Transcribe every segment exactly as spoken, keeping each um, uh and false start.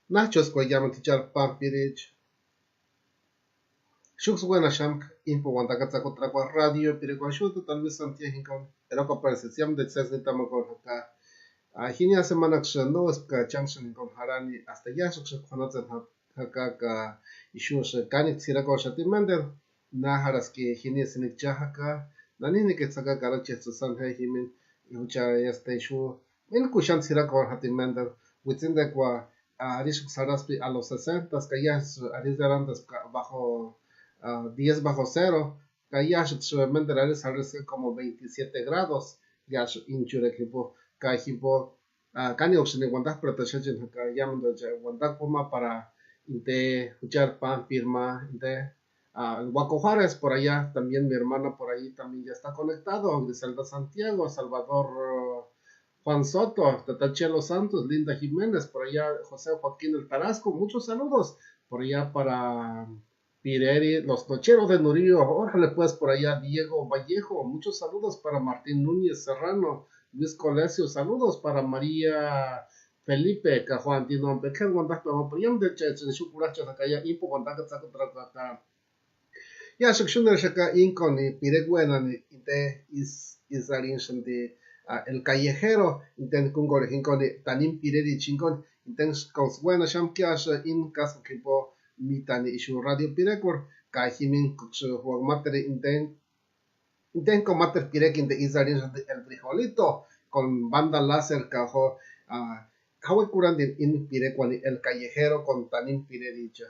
Nájchuskuaia iámendu juchari pámpiricha. Xúksï uénaxamka ímpuani takatsï akutrakua radio pirekua axuta, tal vez Santiago jinkuni erokaparisï iámendu sési nitamukuarhu jaka. Jini semanaksï nóspka chánksïni jinkuni jarhani, asta iásïksï k'uanhatseni jaka ka ixusï kánikua ts'irakuaxati ménderu. Na jarhaski jini sïnikua cha jaka, nanini k'etsa jaka karachejtsï sáni je jimini, jucha este ixu. Méni kuxani ts'irakuarhu jatini ménderu, uitsïndekua arhisïnksï jarhaspti a los sesenta, ka iásïksï arhisï erantaspka bajo diez bajo cero, ka iásïksï ménderu arhisï jarhaska como veintisiete grados, iásï íni chúrekua jimpo, ka jimpo. Kániuksïni uandakperaxachini jaka iámenduecha uandakpua ma para inte juchari pámpiri ma inte. Guaco Juárez, por allá también mi hermana por ahí también ya está conectado, Griselda Santiago, Salvador Juan Soto, Tata Chelo Santos, Linda Jiménez, por allá José Joaquín el Tarasco, muchos saludos por allá para Pireri, los Nocheros de Nurio, órale pues por allá Diego Vallejo, muchos saludos para Martín Núñez Serrano, Luis Colesio, saludos para María Felipe, ka Juan Dino Becker, uandakpua ma para iámenduecha, xúkuru jaka ya ímpuani takatsï akutrakua jaka. Iásïksï xúneraxaka ínkuni pirekuenani inte, ísï arhinhasïnti El Callejero, inteni kúnkorheni jinkuni tanimu pirericha jinkuni, intenksï uénaxamkiasï íni káskukua jimpo mítani ixu radio pirekuarhu, ka jimini kóksï juaka máteru inteni, inteni kóksï máteru pirekua inte ísï arhinhasïnti El Frijolito, con banda láser ka jo. Jauekurhantini íni pirekuani El Callejero con tanimu pirericha.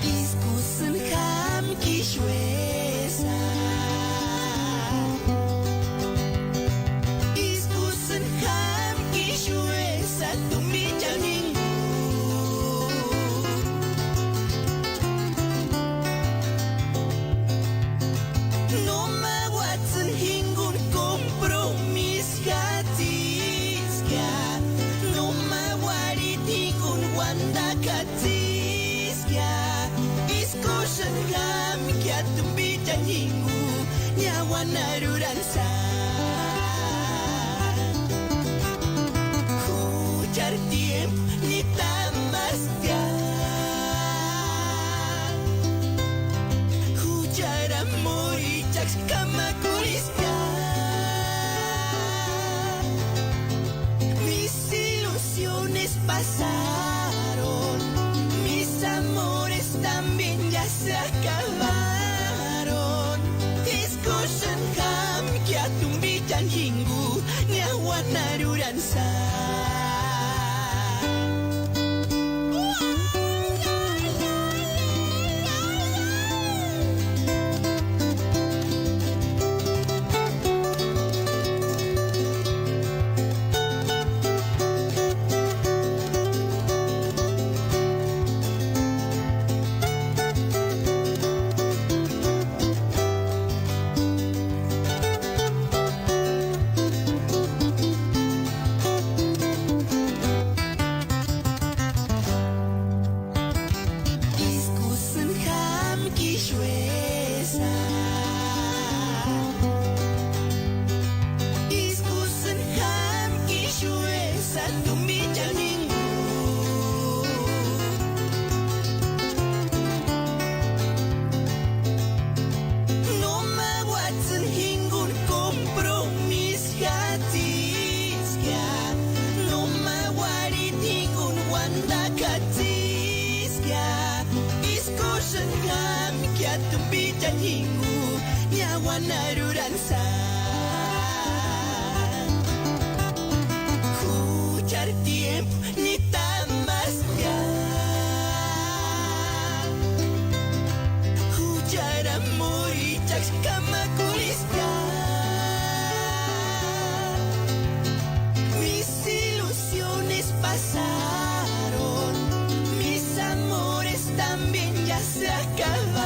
Ískusïni jámki ixu esa. Ískusïni jámki ixu esa tumbichani jinguni. Nóma uátsïni jinguni compromiso jatsiska. Nóma uarhiti jinguni uandakua jatsiska. Ískusïni jámkia tumbichani jinguni, niáuani arhurhani sáni. Juchari tiémpu nitamastia. Juchari amorichaksï kamakurhistia. Mis ilusiones pasaron, mis amores también ya se acabaron. Ískusïni jámkia tumbichani jinguni, niáuani arhurhani sáni. Tumbichani jingu, ña uanarurani sa. Juchari tiempu ni tamaspia. Juchari amorichaksï kamakurhispia. Mis ilusiones pasaron, mis amores también ya se acabaron.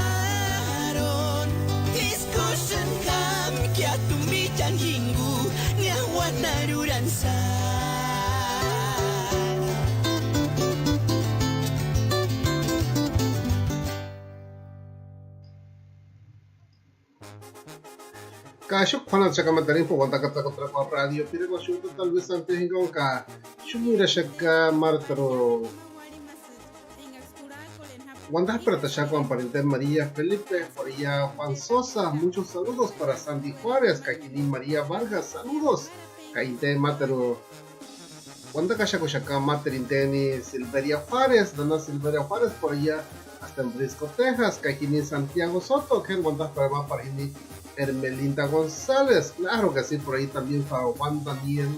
Mis cosas cambiaron, mi changingu, ni aguantaruransa. Ka xúku k'uanhatsï xaka ma terimpo uantakata trakua radio pirekua xúta tal vez Santiago ka xúni niraxaka márteru uantajperataxakuani parini María Felipe, por allá Juan Sosa, muchos saludos para Sandy Juárez, ka jini María Vargas, saludos, ka inte márteru uantakaxakuxaka márteru inteni Silveria Juárez, nana Silveria Juárez por allá hasta en Frisco, Texas, ka jini Santiago Soto, k'éri uantajpera ma para jini Hermelinda González, claro que sí, por ahí también para Juan Daniel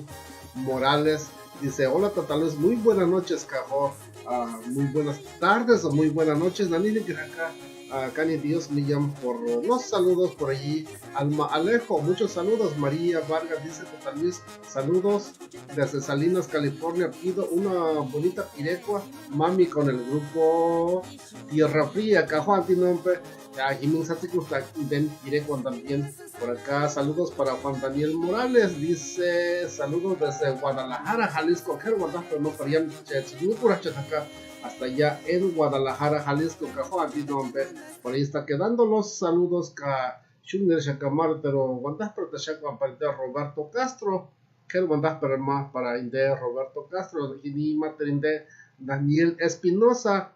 Morales, dice, hola tata Luis, muy buenas noches, ka jo, ah, muy buenas tardes o muy buenas noches, nani jikiraka, ah, kani Dios me llama por los saludos por allí, Alma Alejo, muchos saludos, María Vargas dice, tata Luis, saludos, desde Salinas, California, pido una bonita pirekua, mami con el grupo Tierra Fría, ka jo anti nómpe, ya, jimini satsikusta inteni pirekuani también. Por acá, saludos para Juan Daniel Morales, dice, saludos desde Guadalajara, Jalisco, k'éri uantajpera ma para allá, che, che, no por acá, hasta allá en Guadalajara, Jalisco, ka jo anti nómpe, por ahí está quedando los saludos, ka xúni niraxaka márteru uantajperataxakuani parini Roberto Castro, k'éri uantajpera ma para inte Roberto Castro, jini márteru inte Daniel Espinosa,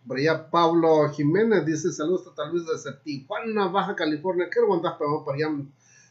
por allá Pablo Jiménez dice, saludos tata Luis desde Tijuana, Baja California, k'éri uantajpera ma para allá.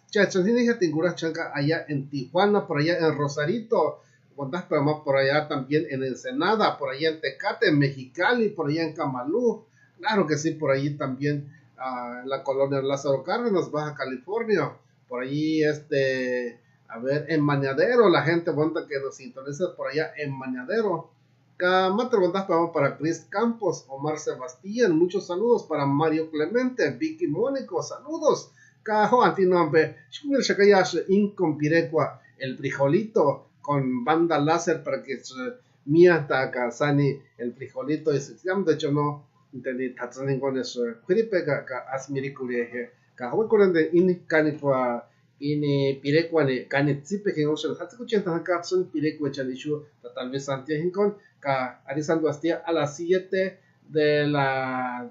Chéchani jini jatini kurhachani ka allá en Tijuana, por allá en Rosarito, uantajpera ma por allá también en Ensenada, por allá en Tecate, Mexicali, por allá en Camalú, claro que sí, por allí también, ah, la colonia Lázaro Cárdenas, Baja California, por allí, este, a ver, en Mañadero, la gente bonita que nos sintoniza por allá en Mañadero. Ka márteru uantajpera ma para Cris Campos, Omar Sebastián, muchos saludos para Mario Clemente, Vicky Mónico, saludos. Ka jo anti nómpe, xúni niraxaka yásï ínkuni pirekua, el frijolito, con banda láser para que, eh, míantaaka sáni el frijolito, y si se llama, de hecho, no, inteni t'atsïni jinkuni, eh, k'uiripeka ka, ka ásï mirikurhia je, ka jauekurhenteni íni kánikua, íni pirekuani, kani tsípekua jinkuksïni jatsikuchentani jaka tsïni pirekuechani ixu, tata Luis Santiago jinkuni, ka arisïnti uastia a las siete de la,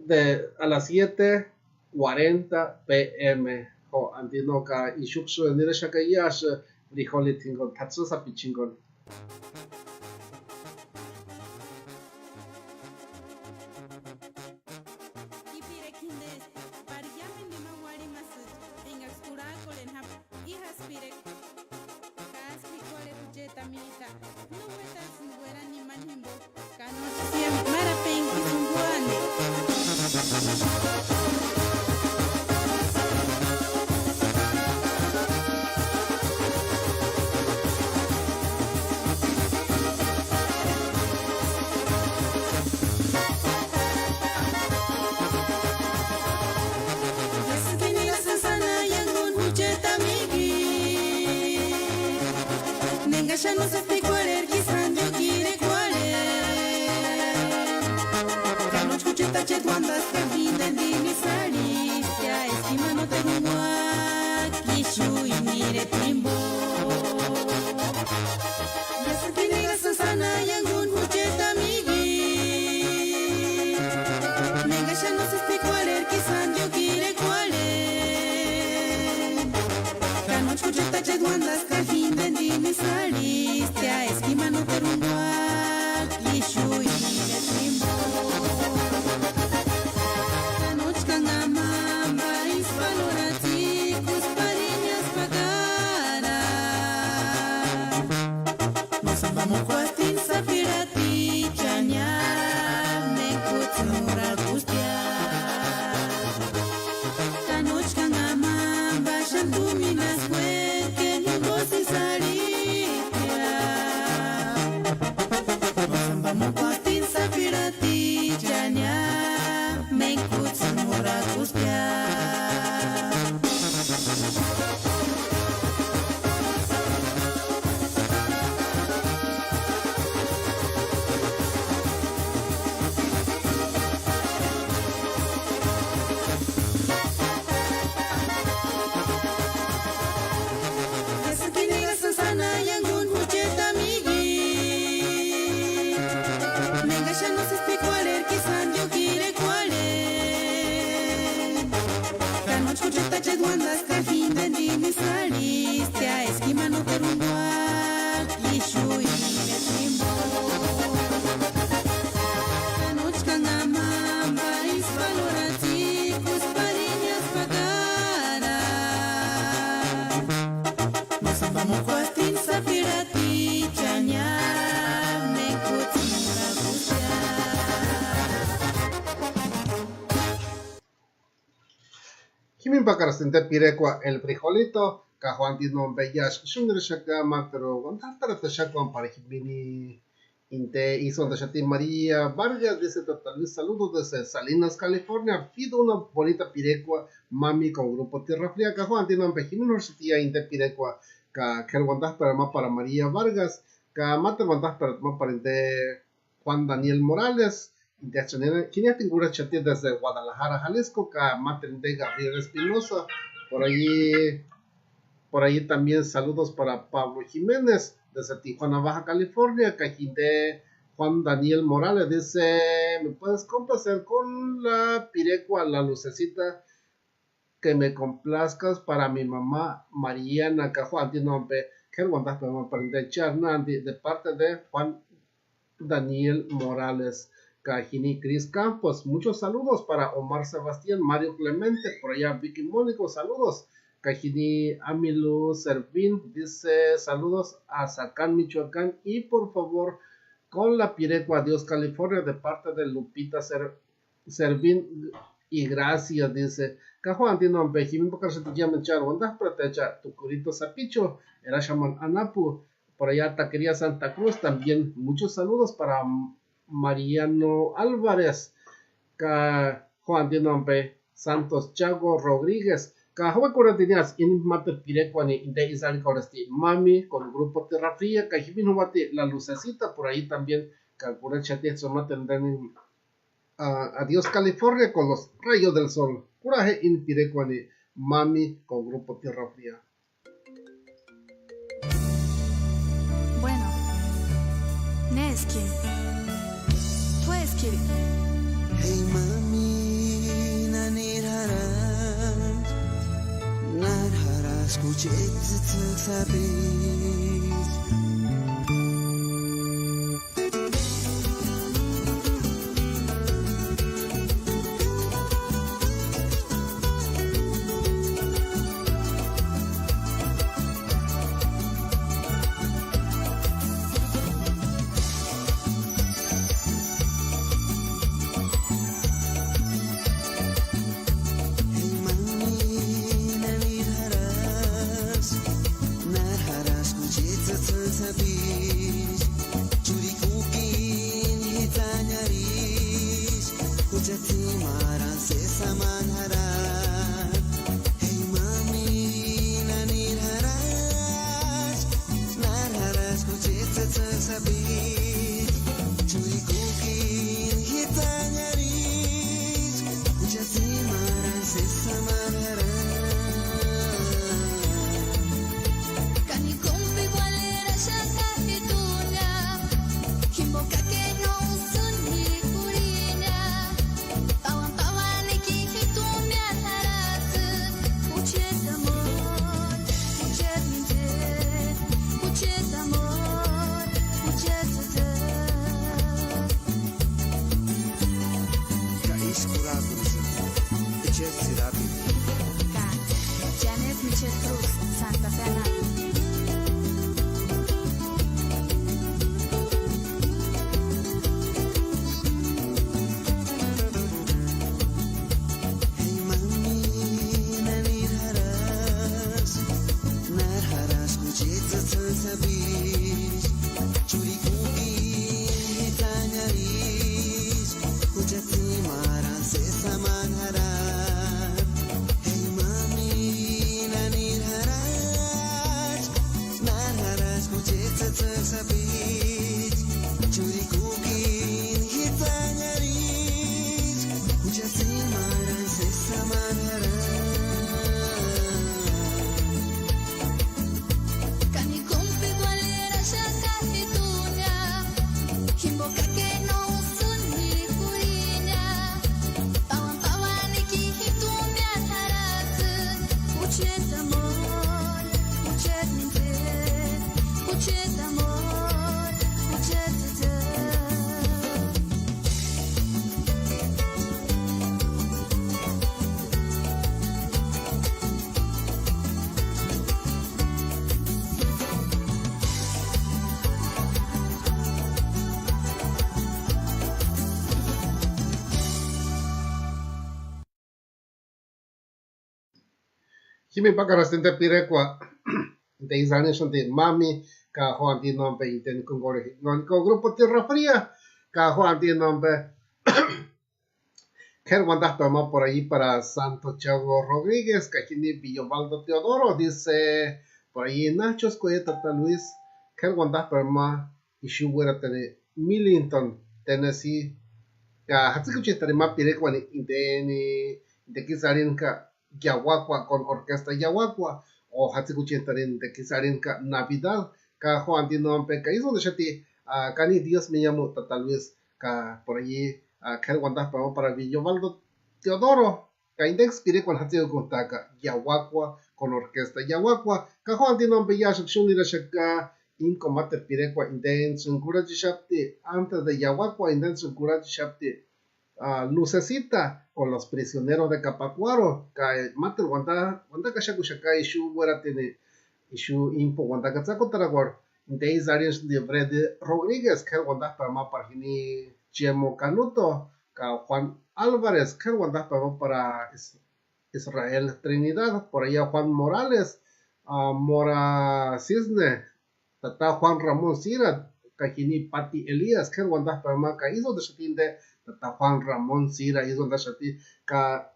de, a las siete cuarenta P M. Jo, anti no, ka ixuksï niraxaka iásï frijolito jinkuni, t'atsïni sapichu jinkuni. Ípirekua jintesti, pari iámendu ima uarhimasïti enkaksï kurhak'orheni jápka, i jásï pirekua. Ka ásï p'ikuarheta jucheti amita, no uétasïnti uerani imani jimpo, ka nóts'ï siámu márapenku isï jumpuani. Nénka xáni no sési p'ikuarheri k'isï jántu iókirekuarheri. Ka nóchi jucheti acheti uantaska jinteni tímesï arhisptia, eska ima nóteru jumpuaka ixu imireti jimpo. Nénka sáni aiankuni jucheti amiki, nénka xáni no sési p'ikuarheri k'isï jántu iókirekuarheri. Ka nóchi jucheti acheti uantaska jinteni tímesï arhisptia, eska ima nóteru jumpuaka ixu imireti jimpo. Ka nóchi kanha Andas ka jimbentsïni sárhistia, eska imani no terunguaka ixu iretini jimbo. Nóchka namamba ísï valoratsïkuspti, pariñaspti akari. Nósamba mókuatini sapirhatichani, ménkutsïntakustia. Jimini pakarasï inte pirekua El Frijolito, ka Juan Tino Bellash xúnirxaka, máteru uandartarataxakuani para jimini. Inte ísï uandaxati María Vargas, dice tata Luis, saludos desde Salinas, California. Pido una bonita pirekua, mami, con grupo Tierra Fría, ka Juan Tino Be, jimini jurhixatiia inte pirekua, ka k'éri uandartarani ma para María Vargas, ka máteru uandartarati ma para inte Juan Daniel Morales, Inti Achanina, k'inijatini kurhachati desde Guadalajara, Jalisco, ka máteru inte Gabriel Espinosa, por allí, por allí también saludos para Pablo Jiménez, desde Tijuana, Baja California, ka jinte Juan Daniel Morales, dice, ¿me puedes complacer con la pirekua La Lucecita? Que me complazcas para mi mamá Mariana, ka Juan Tino Be, k'éri uandartarani ma para inte Chernandi, de parte de Juan Daniel Morales, ka jini Cris Campos, muchos saludos para Omar Sebastián, Mario Clemente, por allá Vicky Mónico, saludos, ka jini Amilu Servín, dice, saludos a Sacán, Michoacán, y por favor, con la pirekua Dios California, de parte de Lupita Ser-, Servín y Gracia, dice, ka Juan Tino Be, jimini pakarasïnti iámendu chári uandartaraticha, Tukurito Sapicho, Eraxamani anapu, por allá Taquería Santa Cruz, también muchos saludos para Mariano Álvarez, ka Juan Tino Be, Santos Chago Rodríguez, ka jauekurhatini niásï ini máteru pirekuani inte isï arhikorhesti Mami con grupo Tierra Fría, ka jimini jauati La Lucecita, por ahí también, ka kurhachati tsï máteru inteni a, a Dios California con los rayos del sol. Kurhaje ini pirekuani Mami con grupo Tierra Fría. Bueno, ¿ne eskiri? ¿T'u eskiri? Hey mami, ¿naniri jarhaski? ¿Nári jarhaski jucheti tsïtsïki sapicha? Ka ísï kurhajkunisïnti, echeri ts'irapiti. Ka Janet Michelle Cruz, Santa Fe anapu. Hey mami, ¿naniri jarhaski? ¿Nári jarhaski jucheti tsïtsïki sapicha? Churikukini ji taniarisï, jucheti tsimarhani sési jamani jarhasti. Hey mami, ¿naniri jarhaski? ¿Nári jarhaski jucheti tsïtsïki sapicha? Churikukini ji taniarisï, jucheti tsimarhani sési jamani jarhasti. Ka ni kómpekuarhu eraxaka ji túnia, jimboka ke no úsïni jurhinia. Pauani pauaniki ji túniani jarhasï, Jimini pákarasti inte pirekua, inte ísï arhinhasïnti Mami, ka jo anti nómpe inteni kongorhejki, no, ko grupo Tierra Fría, ka jo anti nómpe k'éri uantap'eati ma por allí para Santo Chago Rodríguez, ka jini Villobaldo Teodoro, dice por allí, Nachos kueya tata Luis, k'éri uantap'eati ma ixu uératini Millington, Tennessee, ka jatsikuchent'arini ma pirekuani inteni, inte ísï arhinhaka Yahuacua con Orquesta Yahuacua, o jatsikuchent'arini inte ísï arhinhaka Navidad, ka jo anti nómpe, ka ísï uandaxati, ah, kani Dios me llamo tata Luis, ka por allí, ah, k'éri uantap'eati ma para Villobaldo Teodoro, ka intenksï pirekuani jatsikukuntaka Yahuacua con Orquesta Yahuacua, ka jo anti nómpe iáxaka xúni niraxaka, íni máteru pirekua intentsïni kurhachixapti, antes de Yahuacua intentsïni kurhachixapti, ah, Lucecita con los Prisioneros de Capacuaro, ka máteru uanta-, uantakaxakuxaka ixu uératini, ixu ímpo uantaka tsakutarakuarhu, inte ísï arhinhasïnti Freddy Rodríguez, k'éri uantap'eati ma para jini Chemo Canuto, ka Juan Álvarez, k'éri uantap'eati ma para Is-, Israel Trinidad, por allá Juan Morales, ah, Mora Cisne, tata Juan Ramón Sira, ka jini Pati Elías, k'éri uantap'eati ma, ka ísï uandaxati inte, tata Juan Ramón Sira, ísï uandaxati, ka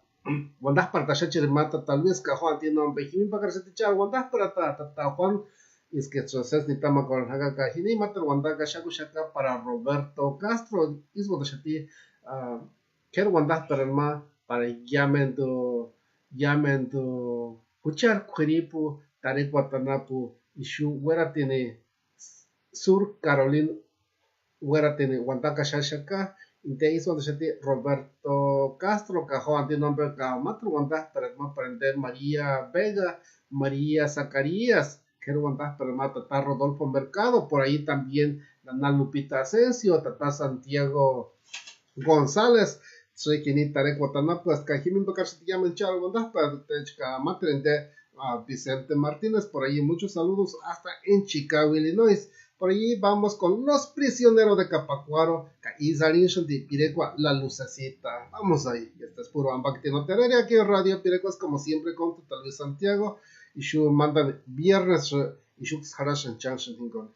uantap'arhataxacheri ma tata Luis, ka jo anti nómpe, jimini pákarasïti chári uantap'eati, tata Juan, ísï ka sési nitamakorheni jaka, ka jini máteru uantakaxakuxaka para Roberto Castro, ísï uandaxati, ah, k'éri uantap'eati ma para Iámendu, Iámendu juchari k'uiripu, tarekuata anapu, ixu uératini Sur Carolina uératini uantakaxaxaka, inte ísï uandaxati Roberto Castro, ka jo anti nómpe, ka máteru uantap'eati ma para inte María Vega, María Zacarías, k'éri uantap'eati ma tata Rodolfo Mercado, por ahí también nana Lupita Asensio, tata Santiago González, tsïkini tarekuata anapuesti, ka jimini pákarasïti Iámendu chári uantap'eati, ka máteru inte, ah, Vicente Martínez, por ahí muchos saludos hasta en Chicago, Illinois. Por allí vamos con Los Prisioneros de Capacuaro, ka ísï arhinhasïnti pirekua La Lucecita. Vamos ahí, este es puro Ambactino Terere, aquí en Radio Pirecuas, como siempre, con tu tal vez Santiago, ixu mandani viernes, ixuksï jarhasïnti chánksïni jinkuni.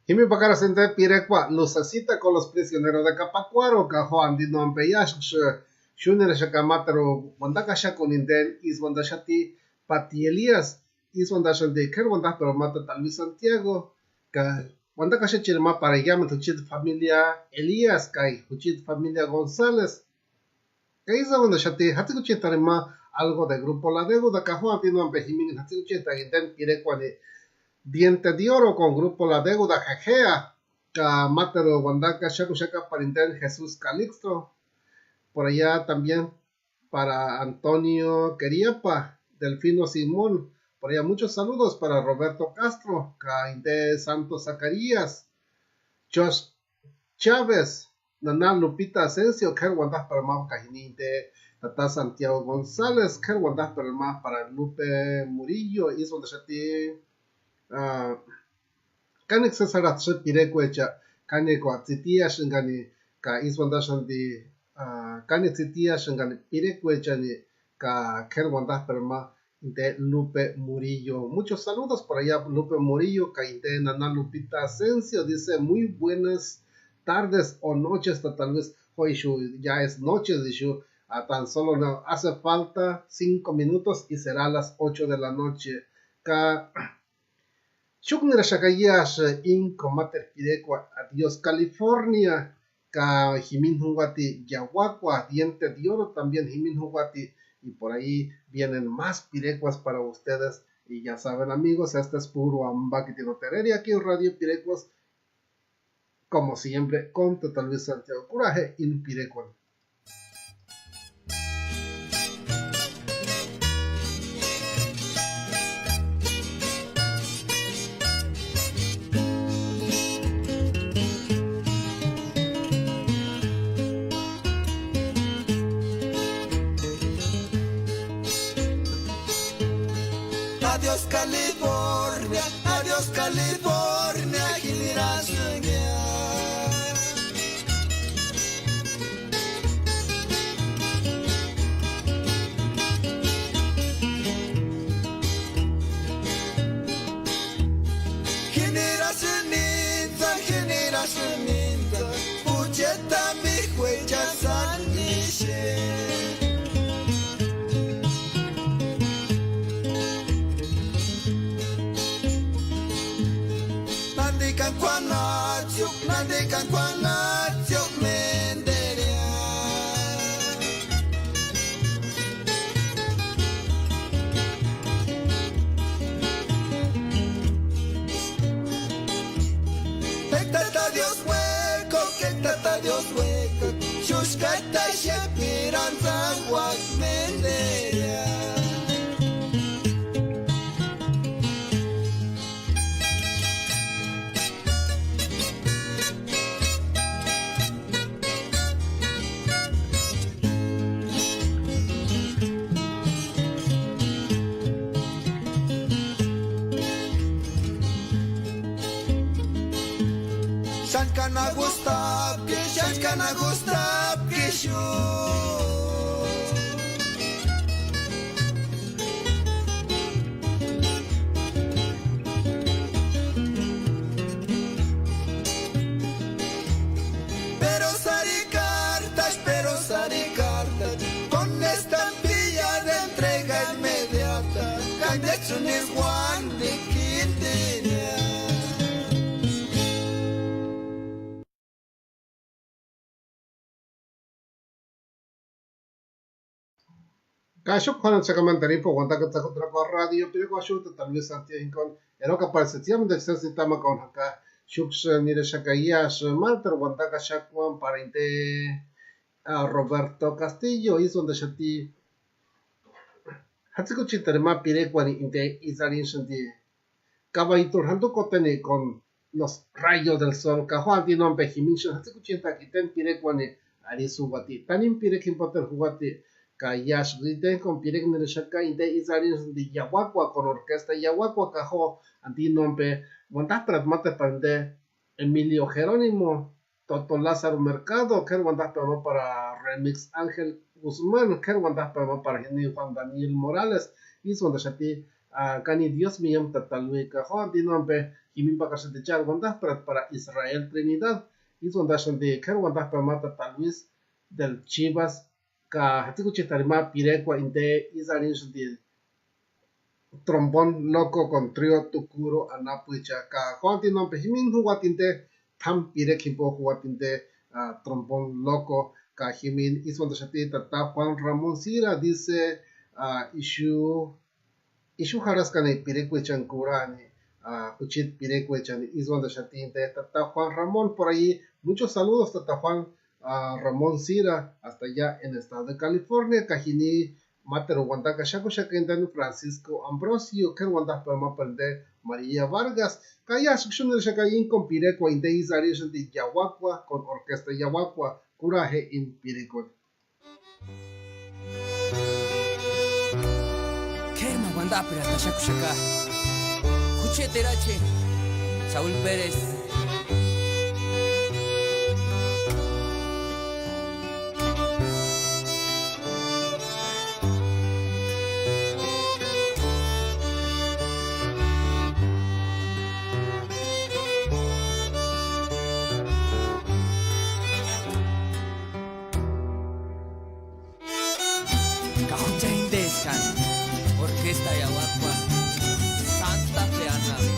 Jimini pakarasïnti pirekua Lucecita con los prisioneros de Capacuaro, ka jo anti nómpe iásïksï. Xúniraxaka máteru uantakaxakuni inteni, ísï uantaxati Pati Elías, ísï uantaxanti k'éri uantap'erua ma tata Luis Santiago, ka uantakaxacheri ma para iámentu jucheti familia Elías ka jucheti familia González. Ka ísï auandaxati jatsikuchentarini ma algo de Grupo La Deuda, ka jo anti nómpe jimini jatsikuchentaka inteni pirekuani Diente de Oro con Grupo La Deuda Jejea, ka máteru uantakaxakuxaka para inteni Jesús Calixto, por allá también para Antonio Queriapa, Delfino Simón, por allá muchos saludos para Roberto Castro, ka inte Santo Zacarías, Josh Chávez, nana Lupita Asensio, k'éri uantap'erua ma ka jini inte tata Santiago González, k'éri uantap'erua ma para Lupe Murillo, ísï uantaxati, ah, Kániksï sési jarhats'ï pirekuecha, kánekua tsitiasïnkani, ka ísï uantaxanti, ah, kániksï tsitiasïnkani pirekuechani, ka k'éri uantap'erua ma inte Lupe Murillo. Muchos saludos por allá, Lupe Murillo, ka inte nana Lupita Asensio, dice, muy buenas tardes o noches, tata Luis. Jo ixu, ya es noches, ixu, a tan solo no, hace falta cinco minutos y será las ocho de la noche. Ka Xúku niraxaka iásï ínko máteru pirekua, Adiós California, ka jimini juuati Yauakua, Diente de Oro también jimini juuati, y por ahí vienen más pirekuas para ustedes, y ya saben, amigos, este es puro Ambakiti Rotereria aquí en Radio Pirekuas, como siempre, con tata Luis Santiago Courage in pirekuani. Adiós California, adiós California, jínirasïngia. Jínirasïnintsa, jínirasïnintsa, juchetani juecha sándisï. Nantikani Kuanhatsio, nantikani Kuanhatsio ménderia. K'éri tata Dios uék'u, k'éri tata Dios uék'u, xúxkata xepirantsa uákmenderia. Xáni ka na gustapki, xáni ka na gustapki xu. Pero sári kártaxati, pero sári kártaxati, con estampilla de entrega inmediata, ka indets'ïnisï uándikua índinia. Ka xúku juánantsï xaka mántani ip'u uantakata tsakutrakua Radio Pirekuaxu tata Luis Santiago jinkuni, erokaparisï tsïamantecha sési nitamakuani jaka, xúksï niraxaka iásï máteru uantakaxakuani para inte, a, Roberto Castillo, ísï uantaxati, jatsikuchentani ma pirekuani inte ísï arhinhasïnti, Caballito jantukoteni con los rayos del sol, ka jo anti nómpe jimini xáni jatsikuchentaka inteni pirekuani arhisï juuati, tanimu pirekua jimpo térhu juuati, ka iásï itenkuni pirekua niraxaka inte ísï arhinhasïnti Yauakua con orquesta Yauakua, ka jo anti nómpe uantap'erati máteru para inte Emilio Jerónimo, Toto Lázaro Mercado, k'éri uantap'erua ma para Remix Ángel Guzmán, k'éri uantap'erua ma para jini Juan Daniel Morales, ísï uantaxati Ka ni Dios mío, tata Luis, ka Juan ti nómpe jimini pakaxati chári uantap'erata para Israel Trinidad. Ísï uantaxati k'éri uantap'echa ma tata Luis del Chivas, ka jatsikuchejti ma pirekua inte, ísï arhinhasïnti trombón loco con trío tukuro anapuecha, ka Juan ti nómpe jimini juuati inte, t'ámu pirekua jimpo juuati inte, trombón loco, ka jimini ísï uantaxati tata Juan Ramón Sira, dice, ixu ixu jarhaskani pirekuechani kurhani, jucheti pirekuechani ísï uantaxati inte tata Juan Ramón. Por ahí, muchos saludos tata Juan, Ramón Sira, hasta allá en estado de California, ka jini máteru uantakaxakuxaka inte Francisco Ambrosio, k'éri uantap'echa ma para inte María Vargas, ka iásïksï xúnirixaka ínkuni pirekua inte, ísï arhinhasïnti Yauakua con orquesta Yauakua, kurha je íni pirekuani. K'éri ma uantap'erata axakuxaka. Jucheti erachi, Saúl Pérez. Ka jucha jinteskani, Orquesta Yauakua, Santa Fe anapu.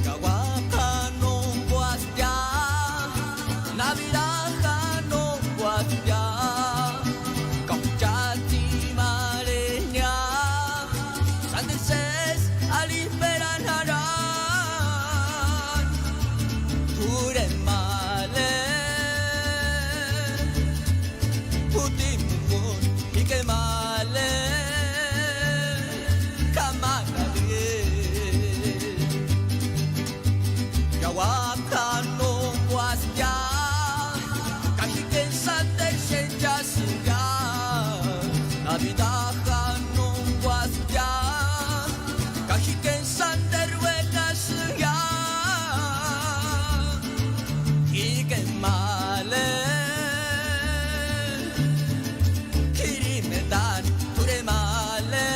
Ka uájki no uásti ya, Navidad jano uásti ya, ka jucha tsimarhejña, sánderu sési arhijperani jarhani. Jurhemale, judío jinguni, jíkemale, k'amarhale. Yauakua no uásti ya, ka jíkeni sánderu xénhchasïnga. Navidad jano uásti ya, ka jíkeni sánderu uékasïnga. Jíkemale, k'irimetani jurhemale,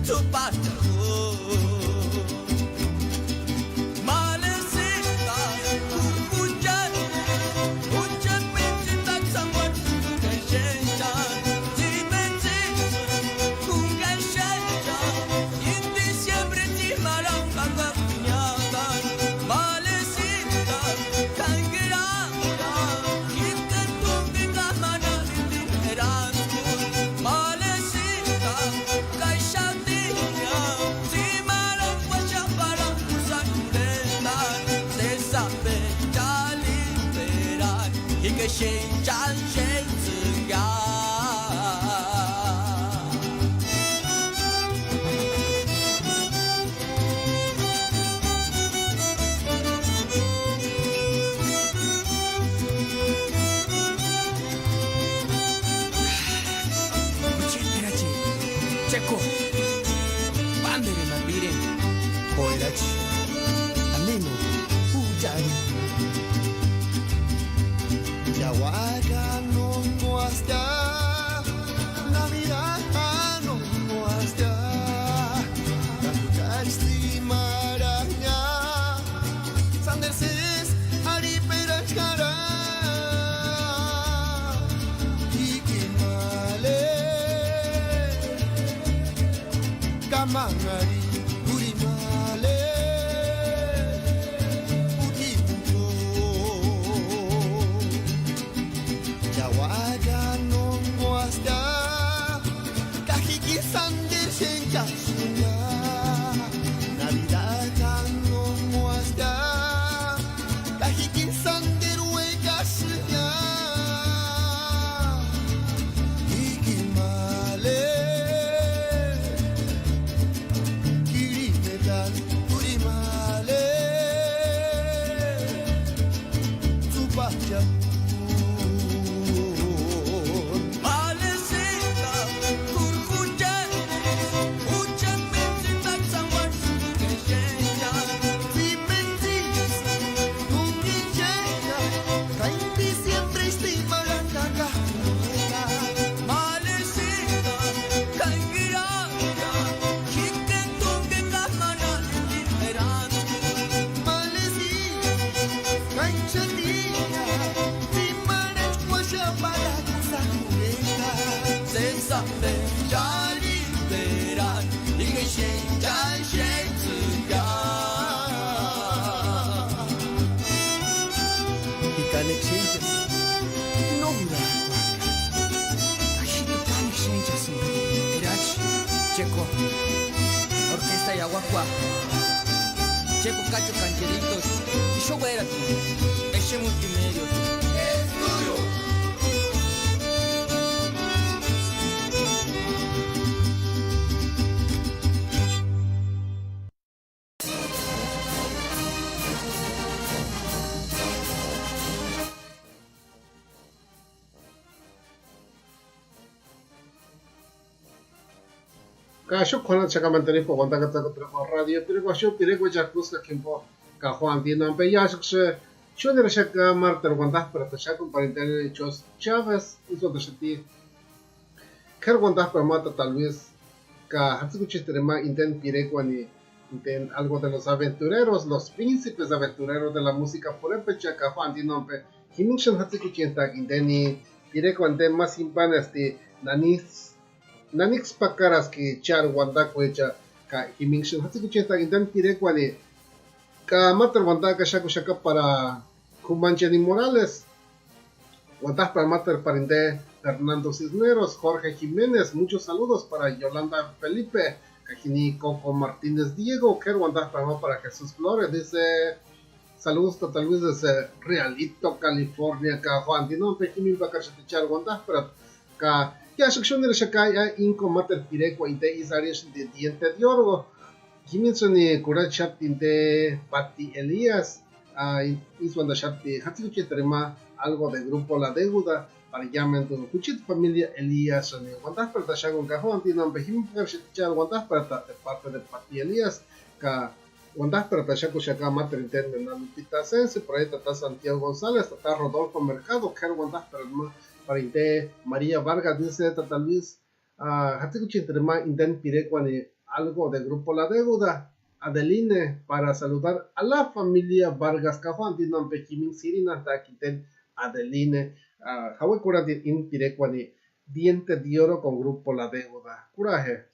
tsupat'aku. Malesita, jucheti, jucheti pitsïtakua sáni uarhiti exenchani, tsípetsï júngu exenchani, íni diciembre tsimarhani kakakuñatani. Malesita, k'angeranta, jíkeni tumbi ka manani erantsku. Malesita, ka ixantiña, tsimarhani uáxap'arani jurhentani, sésapechani, jíkeni xénhchani xénhtsïnga. Jucheti erachi, chéko, pándere ma pire. O erachi, ameno, juchani. Yauakua no uásti ya, Navidad jano uásti ya, ka jucha tsimarhejña, sánderu sési arhijperani jarhani. Jíkemale, k'amarhale, jurhimale, judío. Yauakua no uásti ya, ka jíkeni sánderu xénhchasïnga. Navidad jano uásti ya, ka jíkeni sánderu uékasïnga. Jíkemale, k'irimetani jurhimale, tsupat'aku. Male Chari teran, ime xenchani xentsïnga. Ji kanekua xénhchasïnga, no jurakuaka. Axutu kanekua xénhchasïnga. Erachi, Cheko, orquesta Iauakua, Cheko Kacho Kancheritos, ixu uératini, Exe Multimedios. Ka xúkuru juanhats'ï xaka mantani pa uandakatsakua tríjua radio tríjua xúpiri ekuecharkusï jimpo ka Juan Dino ampe iásïksï xúniraxaka márteru uandajperataxakuni pa inteni Chos Chávez, ísï uandaxati. K'éri uandajpera ma tata Luis ka jatsikuchentani ma inteni pirekuani, inteni algo de los aventureros, los príncipes aventureros de la música purépecha ka Juan Dino ampe jimini xáni jatsikuchent'aaka inteni pirekuani, inteni ma simpanesti nani Naniksï pakaraski chári uandakuecha ka jimini xáni jatsikuchent'aaka inteni pirekuani. Ka máteru uandakaxakuxaka para K'umancheni Morales, uandajpera máteru para inte Fernando Cisneros, Jorge Jiménez, muchos saludos para Yolanda Felipe, ka jini Coco Martínez Diego, k'éri uandajpera ma para Jesús Flores, dice, saludos tata Luis desde Realito, California, ka Juan Dino ampe jimini pakaraxati chári uandajperata. Ka iásïksï xúniraxaka ya ínko máteru pirekua inte isï arhixati Diente de Oro. Jimini xáni kurhachixapti inte Pati Elías, a, ísï uandaxapti jatsikuchent'arini ma algo de Grupo La Deuda, para iámentu jucheti familia Elías xáni uandajperataxakuni ka Juan Dino ampe jimini pakaraxati chári uandajperata de parte de Pati Elías, ka uandajperataxakuxaka máteru inteni nana Lupita Asensio, por ahí tata Santiago González, tata Rodolfo Mercado, k'éri uandajperata ma para inte María Vargas, dice tata Luis, a, jatsikuchent'arini ma inteni pirekuani algo de Grupo La Deuda, Adeline, para saludar a la familia Vargas ka Juan Dino ampe jimini sïrinant'aaka inteni Adeline, a, jauekurhantini ini pirekuani Diente de Oro con Grupo La Deuda. Kurhaje.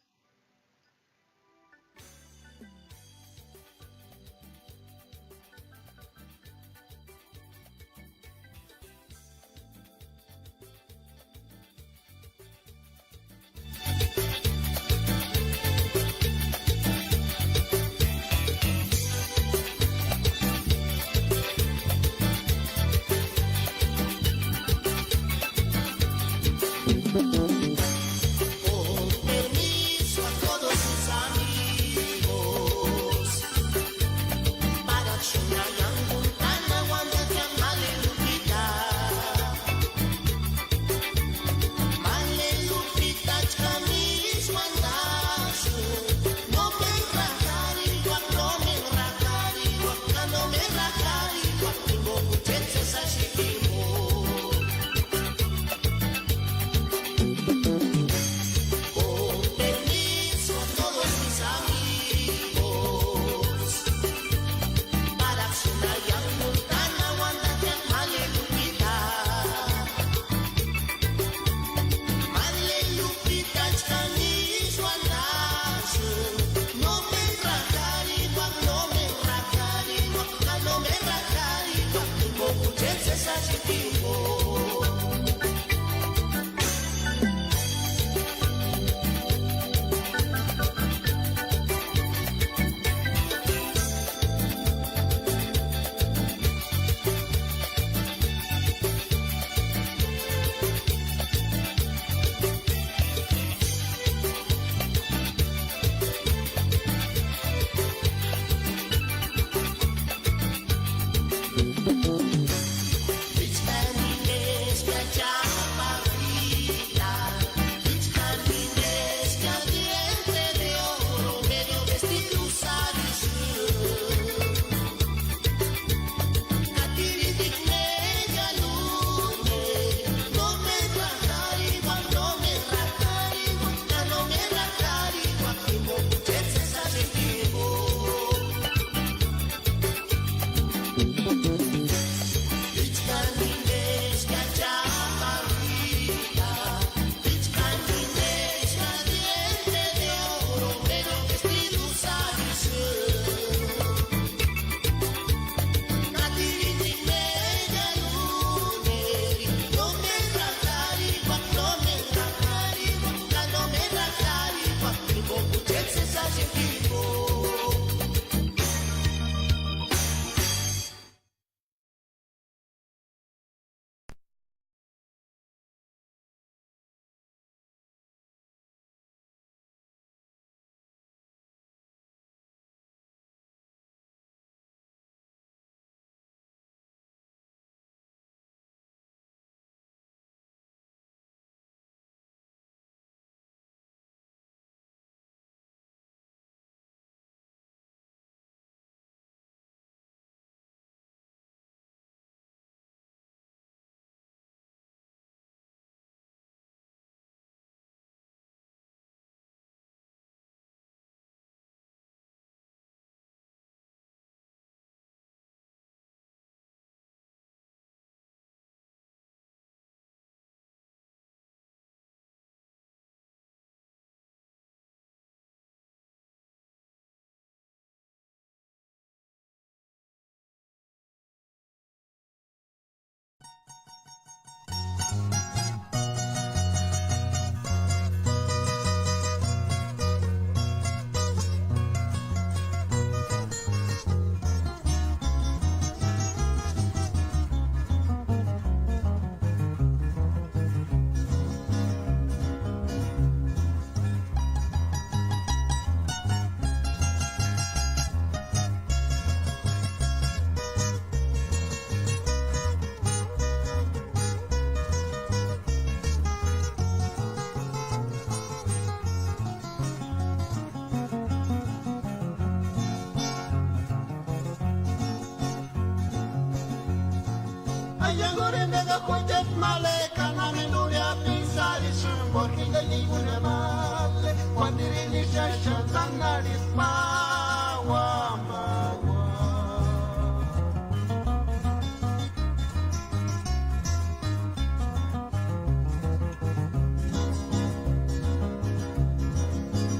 Aiangurini enga jucheti ma le ka na minduria pensar isï, porque de ninguna mal, cuantirini xáni xáni tánharhitpauamba.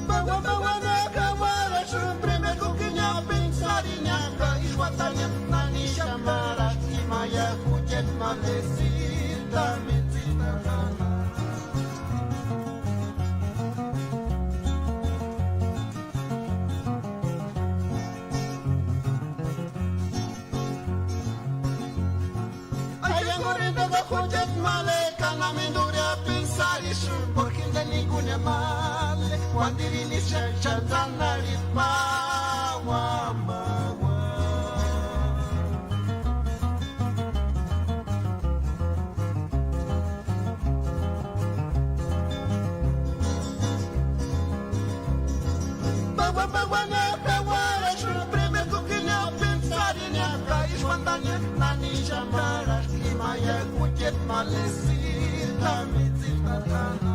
Pagua, pagua, neka uarasïni, primer kukiña pensariñaka, ixuataniani nani xáni parhasti, imaia jucheti ma lesïrta mintsïtatana. Aiangurini enga jucheti ma le ka na minduria pensar isï, porque de ninguna mal, cuantirini xáni xáni tánharhitpauamba. Pagua, pagua, neka uarasïni, primer kukiña pensariñaka, ixuataniani nani xáni parhasti, imaia jucheti ma lesïrta mintsïtatana.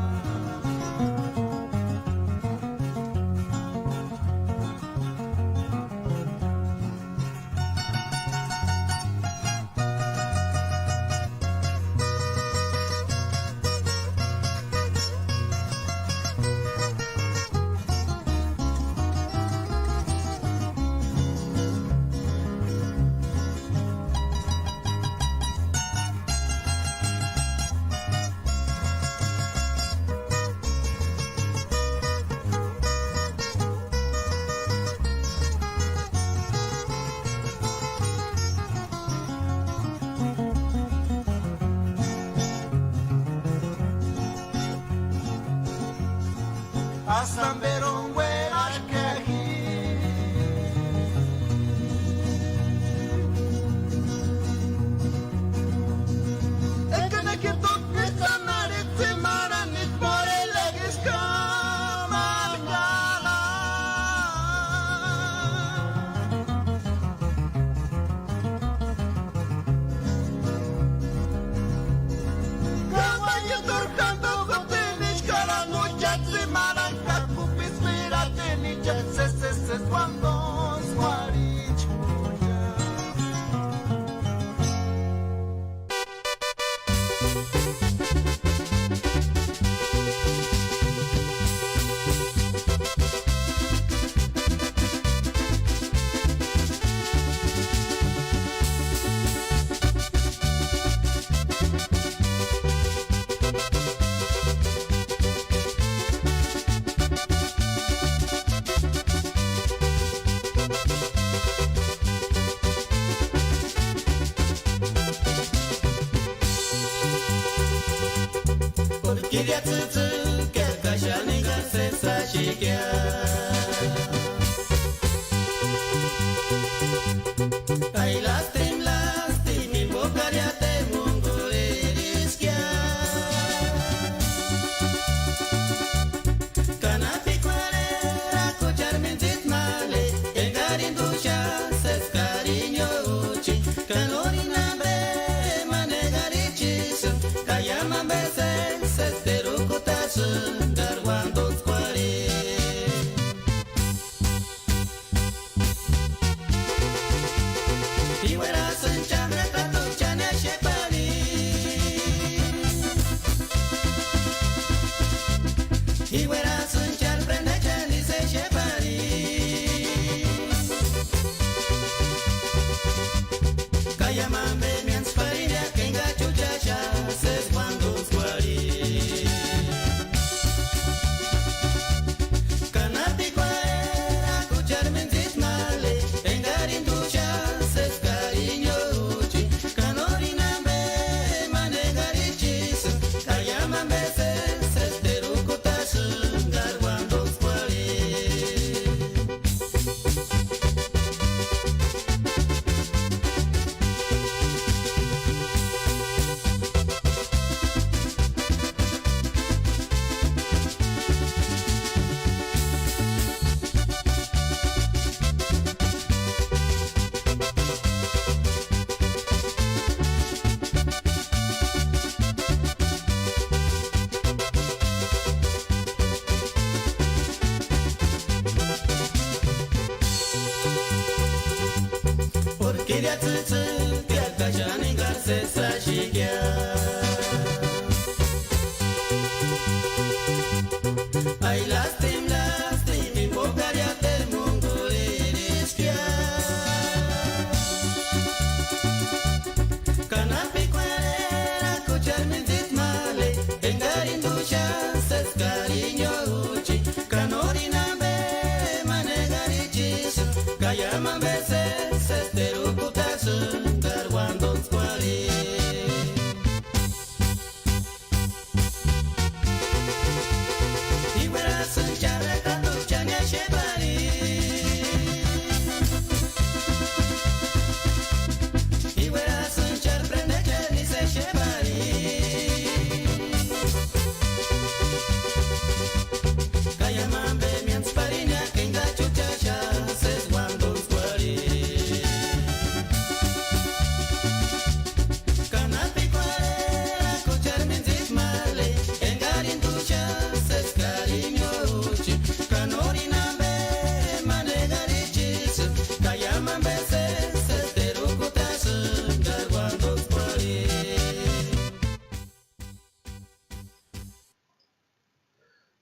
Asamberu uéraxke ji. Ekenekini tótni sanarhitsi marani morelegiska margala. Kawaiu turkandu kutini chkaramuchatsi maranka kupispirati nicha sesesses cuando squarichkuya. Urkiria tsütsü kerkaxani ka sesa xikia. Ai lastim lastim imbokaria te munguririskia. Kanapikuarhera kuchari mintsitmale, enkarini tuxasï sési kariñouchi, ka nórini ampe ma nekaxarhichisïnti, ka iámu ampe sési sési terukuta Ireatsïtsïkia ka xáni enkaru sési axekia. Ay, lástima, lástima, impokaria te munguririskia. Ka na p'ikuarherakuchari mintsita male, enkarini tuxasï sési kariñouchi, ka nórini ampe ma nekaxurhichisï, ka iámu ampe sési sési terukutasïnti kári uantontskuarheri. Iuerasïnti charhekatuchani exepari. Iuerasïnti charhprendechenisï exepari. Ka iámu ampe miántsï parinia ka enkachi úchaaxasï sési uantontskuarheri. Ka na p'ikuarherakuchari mintsita male, enkarini tuxasï sési kariñouchi, ka nórini ampe ma nekaxurhichisï, ka iámu ampe sési sési terukutasïnti kári uantontskuarheri.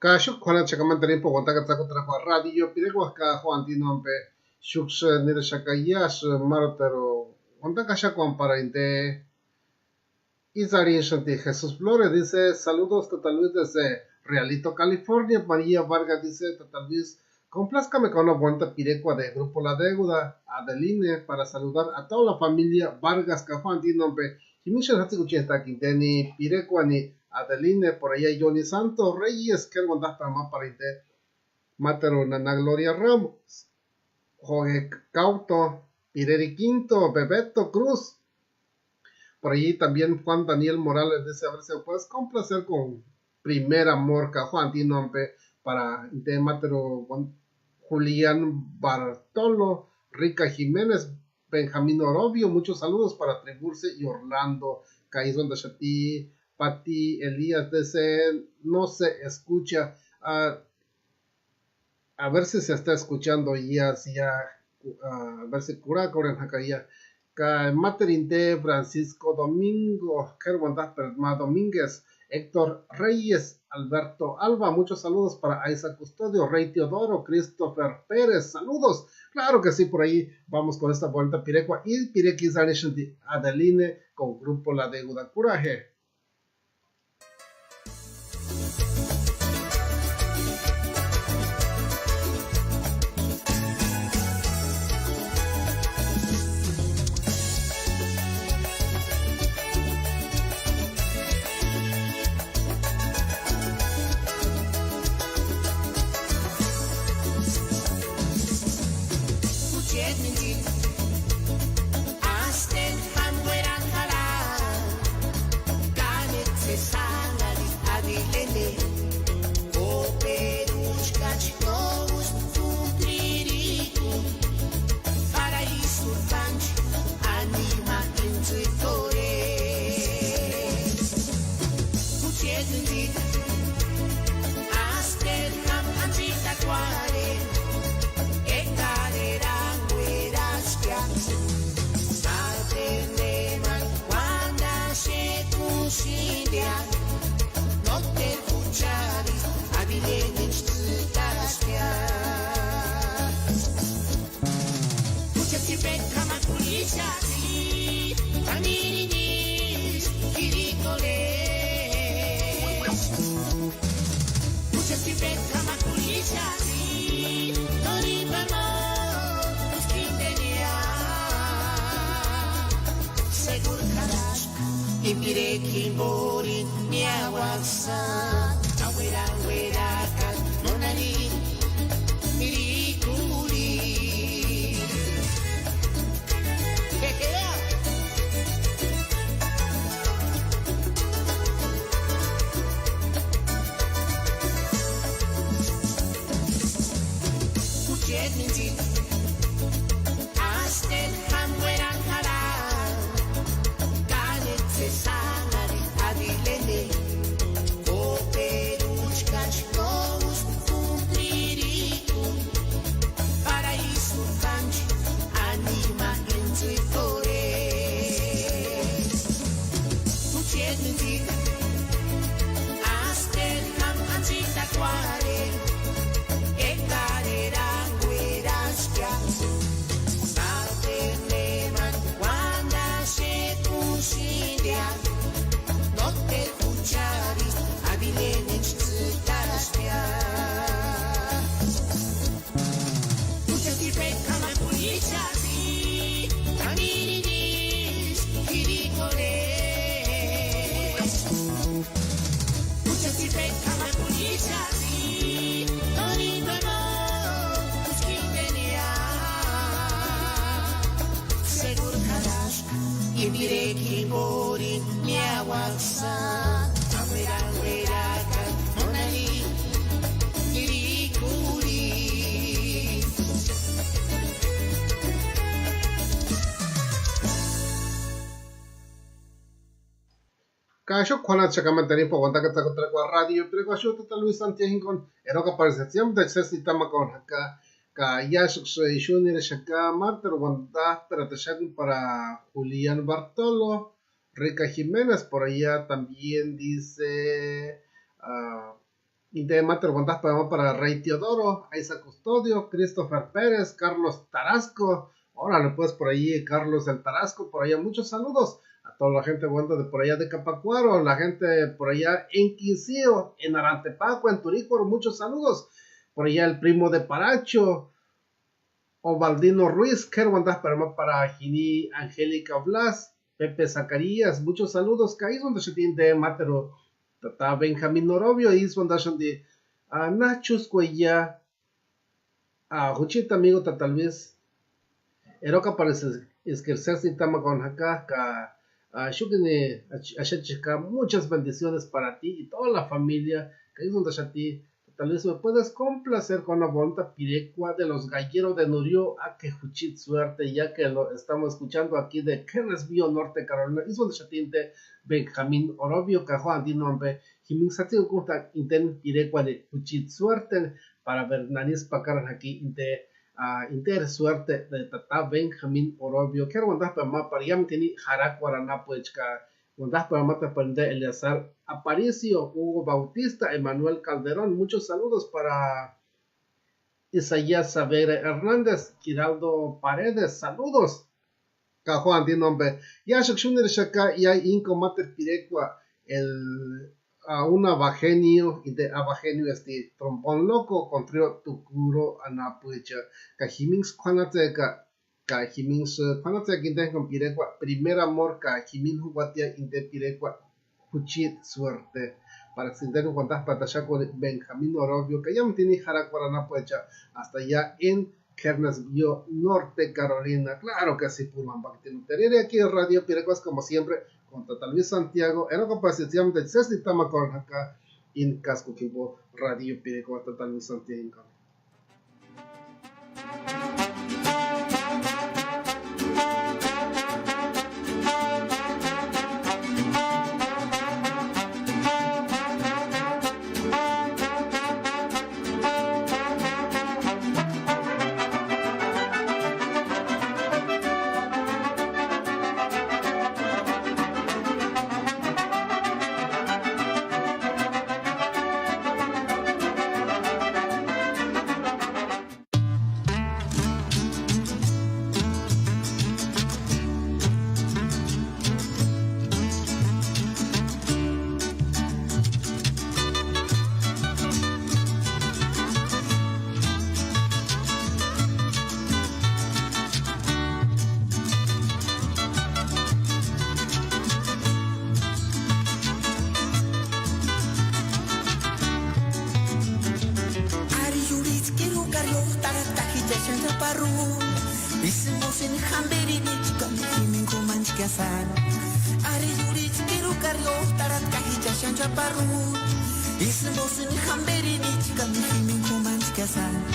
Ka xúku k'uanhats'ïxaka mántani jimpo uantakata tsakutarakuarhu Radio Pirekua ka Juan Tino ampe. Xúksï niraxaka iásï máruteru uantakaxakuani para inte. Ísï arhinhasïnti Jesús Flores, dice: "Saludos, tata Luis, desde Realito, California". María Vargas dice: "Tata Luis, complázcame con una bonita pirekua de Grupo La Deuda, Adeline, para saludar a toda la familia Vargas ka Juan Tino ampe". Jimixani jatsikuchent'a'aka inteni pirekuani Adeline, por allá Johnny Santos Reyes, k'éri uantap'eaka ma para inte. Máteru nana Gloria Ramos, Jorge Cauto, Pireri Quinto, Bebeto Cruz. Por allí también Juan Daniel Morales dice: "A ver si me puedes complacer con Primer Amor ka Juan Tino ampe", para inte máteru Juan-, Julián Bartolo, Rica Jiménez, Benjamín Orobio, muchos saludos para Tribulce y Orlando. Ka ísï uantaxati. Pati Elías dice: "No se escucha". Ah, a ver si se está escuchando ya, si ya, ah, a ver si kurhakorheni jaka ya. Ka máteru inte Francisco Domingo, k'éri uantap'eaka ma Domínguez, Héctor Reyes, Alberto Alba, muchos saludos para Aiza Custodio, Rey Teodoro, Christopher Pérez, saludos. Claro que sí, por ahí vamos con esta bonita pirekua. Y pirekua ísï arhinhasïnti Adeline con Grupo La Deuda. Kurhaje. Jucheti mintsita, ásteni jáma uerani jarhani, ka netsï sési anhani Adeline, koperuchkachi no ústi tumpiririkuni, paraísuru kánchi anima intsïkorhe. Jucheti mintsita, ásteru jáma antsïtakuarheni, etarhu erangueraxkia, Adeline ma uandaxekuxintia, nóteru juchari Adeline tsïtaxkia. Jucheti tsipekua k'amakurhixati, tanirini k'irikorhesï. Jucheti tsipekua k'amakurhixati, norhipamorhu ústinteria. Seguru jarhaska, impirekua jimporini miauaksï. Auera, auera, ka nónari mirikuri. Jucheti mintsita, ásteru jáma uerani jarhani, ka netsï sési anhani Adeline, koperuchkachi no ústi tumpiririkuni, paraísuru kánchi anima intsïkorhe. Pirekua jimborini miauaksï, auerangueraka monani irikuri. Ka axu k'uanhats'ï xakamentani pa uandakata tsakutarhekua Radio Pirekua, axu tata Luis Santiago jinkuni erokaparisï tsíamutecha sési nitamakuani jaka, ka iásïksï ixunirexaka márteru uandajperataxakuni para Julián Bartolo, Rica Jiménez, por allá también dice, ah, inte márteru uandajpera ma para Rey Teodoro, Aiza Custodio, Christopher Pérez, Carlos Tarasco. Órale, pues, por ahí, Carlos el Tarasco, por allá, muchos saludos a toda la gente buena de por allá de Capacuaro, la gente por allá en Quinzío, en Arantepaco, en Turícuaro, muchos saludos. Por allá el primo de Paracho, Ovaldino Ruiz, k'éri uandajpera ma para jini, Angélica Blas, Pepe Zacarías, muchos saludos, ka ísï uandaxati inte márteru tata Benjamín Orobio, ísï uandaxati, ah, náchi úskueia, ah, jucheti amigo tata Luis, erokaparisï eska sési nitamakuani jaka, ka, ah, xúkini, ach-, axachi jaka, muchas bendiciones para ti y toda la familia, ka ísï uandaxati, Tal vez me puedes complacer con una bonita pirekua de los Galleros de Nurio, a que juchiti suerte, ya que lo estamos escuchando aquí de Kernersville, Norte Carolina, ísï uandaxati inte Benjamín Orobio, ka joani nómpe, jimini satsïkukunt'a'aka inteni pirekuani juchiti suerte, para ver nani ísï pakarani jaki inte, ah, interi suerte de tata Benjamín Orobio, k'éri uandajpera ma para iámendu jini jarhakuarhu anapuecha ka uandajpera ma para inte Eleazar Aparicio, Hugo Bautista, Emanuel Calderón. Muchos saludos para Isaías Saavedra Hernández, Giraldo Paredes, saludos. Ka joani nómpe, iásïksï xunirexaka, iámendu jínku máteri pirekua, el, a un abagenio, y de abagenio este trombón loco, con trío Tukuro anapuecha, ka jiminiksï k'uanhats'ïka, ka jiminiksï k'uanhats'ïka inte k'umanchekua Primer Amor, ka jimini juuatia inte pirekua Juchiti Suerte. Para que sinteni uandajperaxakuni Benjamín Orobio, ka iámendu jini jarhakuarhu anapuecha hasta allá en Kernersville, Norte Carolina. Claro que sí, purhu ampakitini terere aquí en Radio Pirekua, como siempre, con tata Luis Santiago, erokaparisï tsíamutecha sési nitamakuani jaka, ini káskukua jimpo Radio Pirekua, tata Luis Santiago. Ari yurhitskiri ukari iójtarhat'i ka jichasïnti chaparhu. Isï jimposïni jamperini íchka jimini k'umanchkiasïnti. Ari yurhitskiri ukari iójtarhat'i ka jichasïnti chaparhu. Isï jimposïni jamperini íchka jimini k'umanchkiasïnti.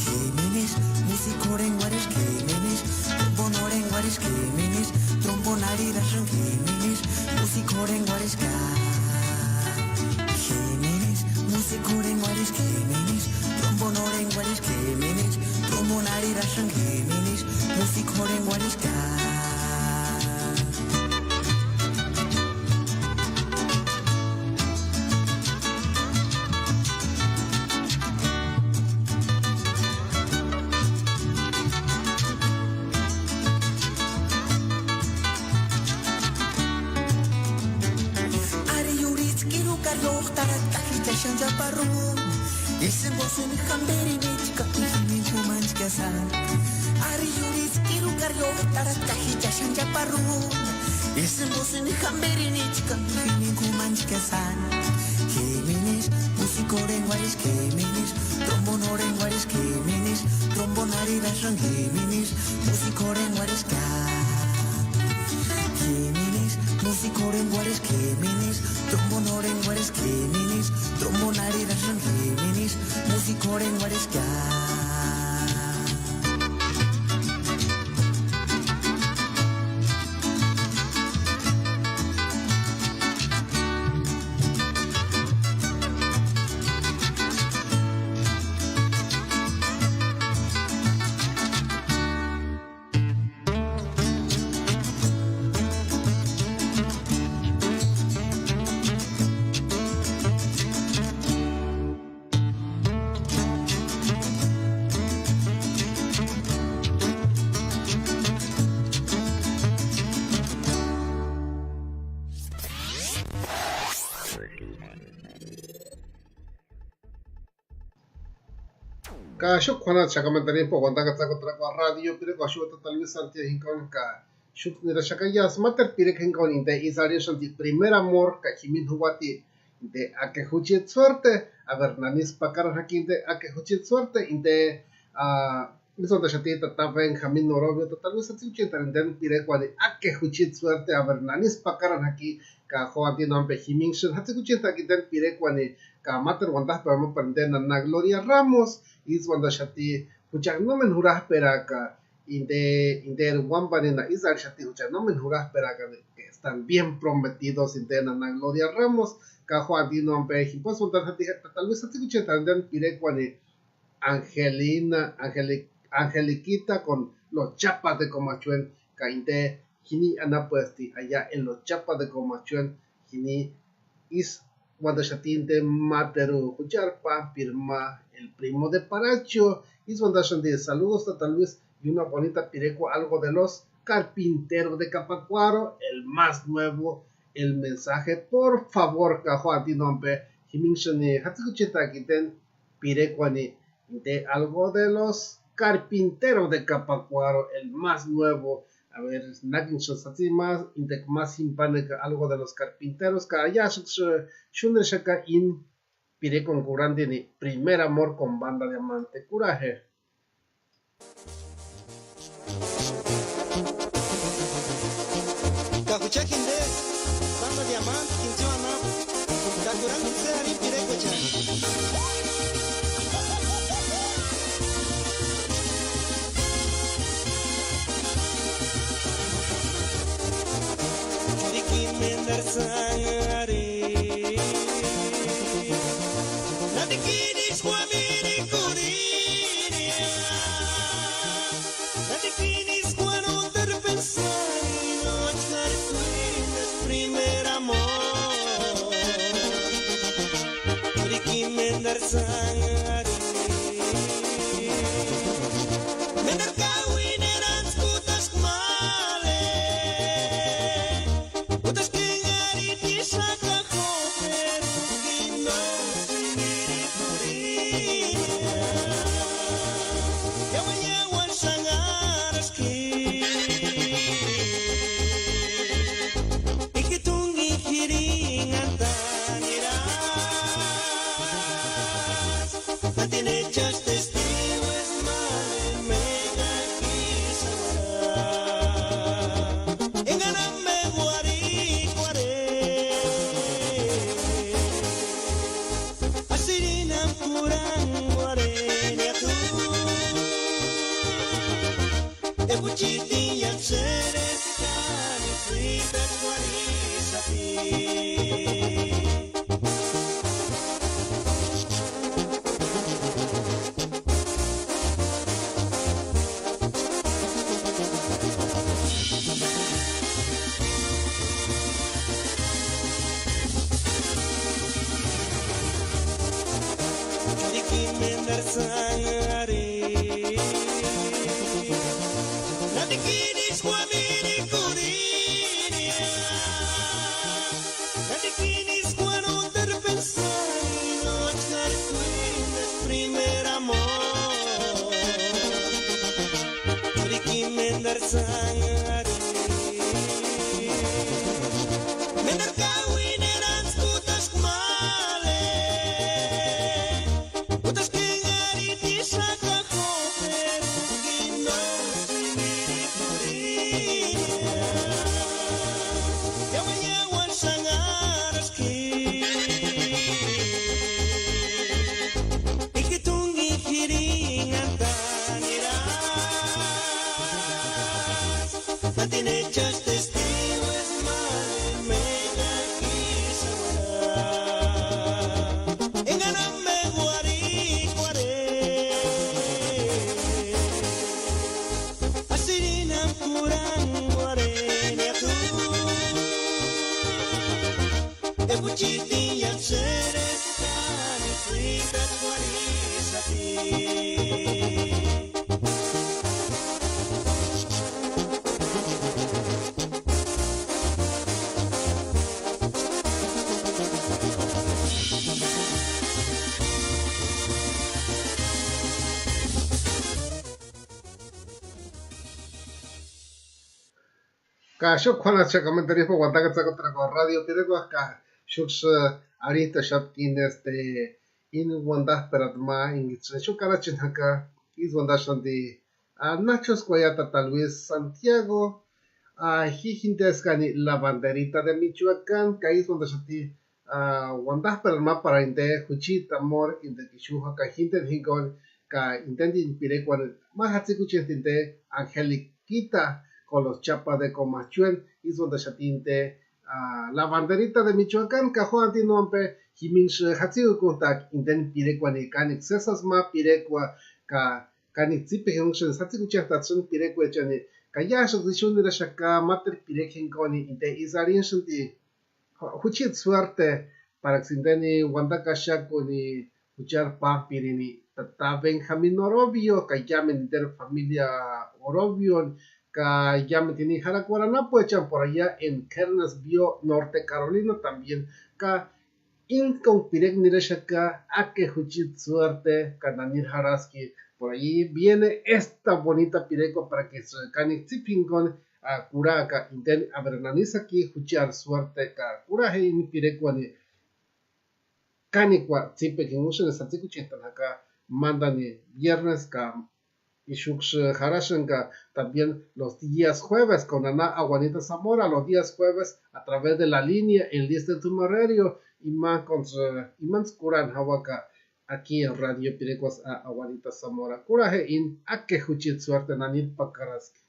Géminis, músico jurhenkorheski Géminis, trombone jurhenkorheski Géminis, trombone arhirasïnti Géminis, músico jurhenkorheska. Géminis, músico jurhenkorheski Géminis, trombone jurhenkorheski Géminis, trombone arhirasïnti Géminis, músico jurhenkorheska. Ari yurhitskiri ukari iójtarhat'i ka jichasïnti chaparhu. Isï jimposïni jamperini íchka jimini k'umanchkiasïnti. Ari yurhitskiri ukari iójtarhat'i ka jichasïnti chaparhu. Isï jimposïni jamperini íchka jimini k'umanchkiasïnti. Géminis, músico jurhenkorheski Géminis, trombone jurhenkorheski Géminis, trombone arhirasïnti Géminis, músico jurhenkorheska. Géminis, músico orenguares Géminis, trombonero orenguares Géminis, trombonari dashan Géminis, músico orenguares ya. Ka xúkua juanhats'ï xakamentani, Paulo uandakata tsakutarhakua Radio Pirekua axuata, tal vez Santiago jinkuni ka xúkua niraxaka iásï máteru pirekua jinkuni inte ísï arhixanti primer amor ka jimini juuati inte, ake jucheti suerte, a ver nani isï pakarani jaki inte, ake jucheti suerte inte, a, ísï uandaxati tata Benjamín Norobio, tata Luis jatsikuchent'arhini inteni pirekuani, ake jucheti suerte, a ver nani isï pakarani jaki, ka Joan Tino ampe jiminksïni jatsikuchent'aki inteni pirekuani, ka máteru uandajperamu pari inte nana Gloria Ramos, ísï uandaxati juchani nómeni jurajperaaka inte, interi uámpanina ísï arhixati juchani nómeni jurajperaakani, están bien prometidos inte nana Gloria Ramos, ka Joan Tino ampe jimposï uandarhati tata Luis jatsikuchent'arhini inteni pirekuani, Angelina, Angeli-, Angeliquita con Los Chapas de Comachuén, ka inte jini anapuesti allá en Los Chapas de Comachuén, jini ísï uandaxati inte máteru juchari pámpiri ma, el primo de Paracho, ísï uandaxati saludos tata Luis y una bonita pirekua algo de los carpinteros de Capacuaro, el más nuevo, el mensaje, por favor, ka Joan Tino ampe jiminksïni jatsikuchent'aki inteni pirekuani inte algo de los carpinteros de Capacuaro, el más nuevo. A ver, nákinksïni satsi ma, inte ma sïmpaneka algo de los carpinteros, ka aiasïksï xúnirexaka ini pirekuani kurhantini, primer amor con Banda Diamante. Kurhaje. Ka jucheti inte Banda Diamante jintio anapu, ka kurhangutsï arini pirekuechani. Churikini méntaru sáni arhini, nantikini ísï uámini kurhiria. Nantikini ísï uarhuntarhu pensani, no echari kuíni primer amor. Churikini méntaru sáni arhini, méntaru kauini erantskutaska male. Útasï kénharini tixaka joteru, no sïniri kurhiria. Iáuani iáuani xanharaski, ikitungini jirinhantanirasï. Ka tini echasï testigos male, ménhakisï auara. Engarini ambe uarhikuarhe, asirini ambe kurhanguarhenia t'u. Ekuchitini iámu séreskani tsítakuarhixati. Churikini méntaru sáni arhini, nantikini ísï uámini kurhiria. Nantikini ísï uarhuntarhu pensani, no echari kuíni primer amor. Churikini méntaru sáni arhini, méntaru kauini erantskutaska male. Útasï kénharini tixaka joteru, no sïniri kurhiria. Ka xókua juánhaxaka ménderu ip'ani uandakata tsakatarhakua Radio Pirekua, ka xúksï arhit'axapti ini este, ini uandajperata ma engaksïni xúkuru karacheni jaka, ísï uandaxati, a, nách'uskuaiata Luis Santiago, a, ji jinteskani La Banderita de Michoacán, ka ísï uandaxati, a, uandajperata ma para inte juchiti amor, inte ixu jaka jinteni jinkuni, ka inteni pirekuani ma jatsikuchentini inte Angélica Quita, con los Chapa de Comachuén, ísï uandaxati inte, a, La Banderita de Michoacán, ka juántini nómpe jiminksï jatsikukuntaaka inteni pirekuani, kanekua sésasï ma pirekua, ka kanekua tsípeni jinguni jatsikuchentats'ïni pirekuechani, ka iásïksï ixuni niraxaka máteru pirekua jinkuni inte ísï arhinhasïnti, jucheti suerte, paraksï inteni uandakaxakuni juchari pájpirini, tata Benjamín Orobio, ka iámendu interi familia Orobioni, ka iámendu jini jarhakuarhu anapuechani por allá en Kernersville, Norte Carolina también, ka íntku pirekua niraxaka, ake jucheti suerte, ka naniri jarhaski, por allí viene esta bonita pirekua para que kanekua tsípeni jinkuni, a, kurhaka inteni, a ver, nanisaki juchari suerte, ka kurha je ini pirekuani, kanekua tsípeni jinguni jatsikuchentani jaka mándani viernes, ka ixuksï jarhasïnka también los días jueves con nana Aguanita Zamora, los días jueves a través de la línea en lista de tu radio, imantsï, imantsï kurhani jauaka aquí en Radio Pirekuasï, a, Aguanita Zamora. Kurha je ini, ake jucheti suerte, naniri pakaraski.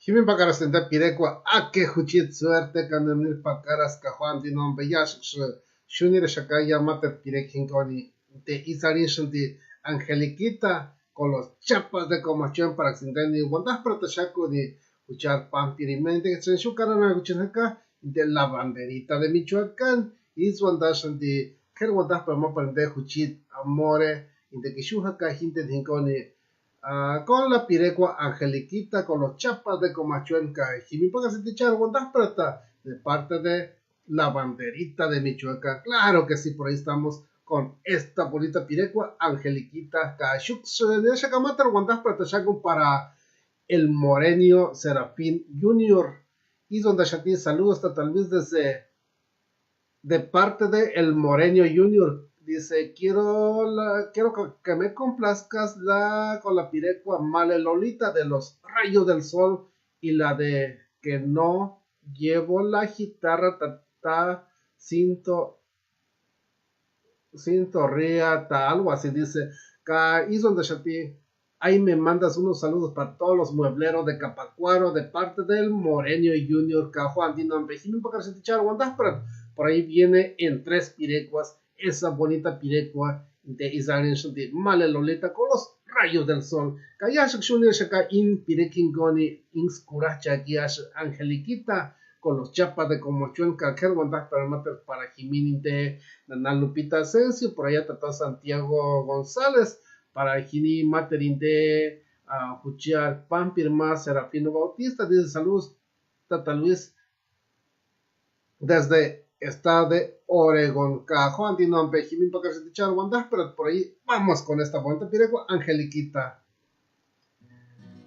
Jimini pakarasïnti pirekua, ake juchiti suerte ka nemniri pakaraska Juan Tino ampe iásïksï xunirexaka ya máteru pirekua jinkuni. Inte ísï arhinhasïnti Angeliquita con los Chiapas de Comachuén, paraksï inteni uantap'erataxakuni juchari pámpiri. Inte ka tseni xúni karhanhakucheni jaka, inte La Banderita de Michoacán, ísï uantasïnti k'éri uantap'erakua ma pari inte juchiti More, inte ka ixu jaka jinteni jinkuni, ah, con la pirekua Angeliquita con los Chiapas de Comachuén, ka jimini pakarasïnti ichari uantap'erata de parte de La Banderita de Michoacán. Claro que sí, por ahí estamos con esta bonita pirekua Angeliquita, ka xúksï niraxaka máteru uantap'erataxakuni para el Moreño Serafín Junior. Ísï uantaxati, saludos tata Luis desde de parte de El Moreño Junior. Dice, quiero, la, quiero que, que me complazcas la, con la pirekua Male Lolita de los Rayos del Sol y la de que no llevo la guitarra, ta, ta, cinto, cinto riata, algo así dice. Ka ísï uantaxati, ahí me mandas unos saludos para todos los muebleros de Capacuaro de parte del Moreño Junior, ka Juan Tino ampe jimini pakarasïnti ichari uantap'erata. Por ahí viene en tres pirekuas esa bonita pirekua, inte ísï arhinhasïnti Male Lolita con los Rayos del Sol. Ka iásïksï xunirexaka íni pirekua jinkuni, ínksï kurhach'aaka iásï Angeliquita con los Chiapas de Comachuén, ka k'éri uantap'erakua máteru para jimini inte nana Lupita Asensio, por allá tata Santiago González, para jini máteru inte, ah, juchari pámpiri ma Serafino Bautista, dice saludos tata Luis desde estado de Oregón, ka Juan Tino ampe jimini pakarasïnti ichari uantap'erata. Por ahí vamos con esta bonita pirekua Angeliquita.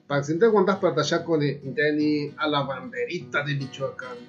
Paksï inte uantap'erataxakuni inteni a La Banderita de Michoacán.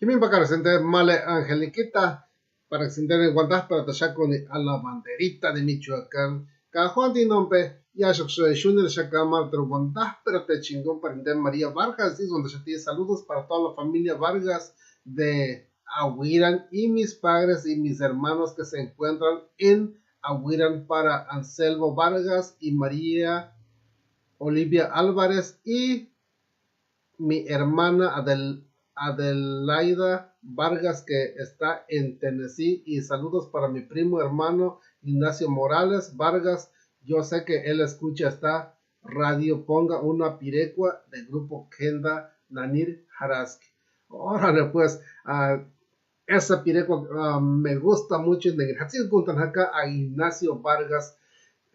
Jimini pakarasïnti Male Angeliquita, paraksinti inteni uantap'erataxakuni a La Banderita de Michoacán, ka Juan Tino ampe iásïksï xunirexaka máteru uantap'eratechani jinkuni pari inteni María Vargas, ísï uantaxati saludos para toda la familia Vargas de Ahuirani y mis padres y mis hermanos que se encuentran en Ahuirani para Anselmo Vargas y María Olivia Álvarez y mi hermana Adel- Adelaida Vargas, que está en Tennessee, y saludos para mi primo hermano Ignacio Morales Vargas. Yo sé que él escucha esta radio, ponga una pirecua de grupo Kenda Nanir Jaraski. Órale, pues, ah, esa pirecua, ah, me gusta mucho, enga jatsikuntani jaka a Ignacio Vargas,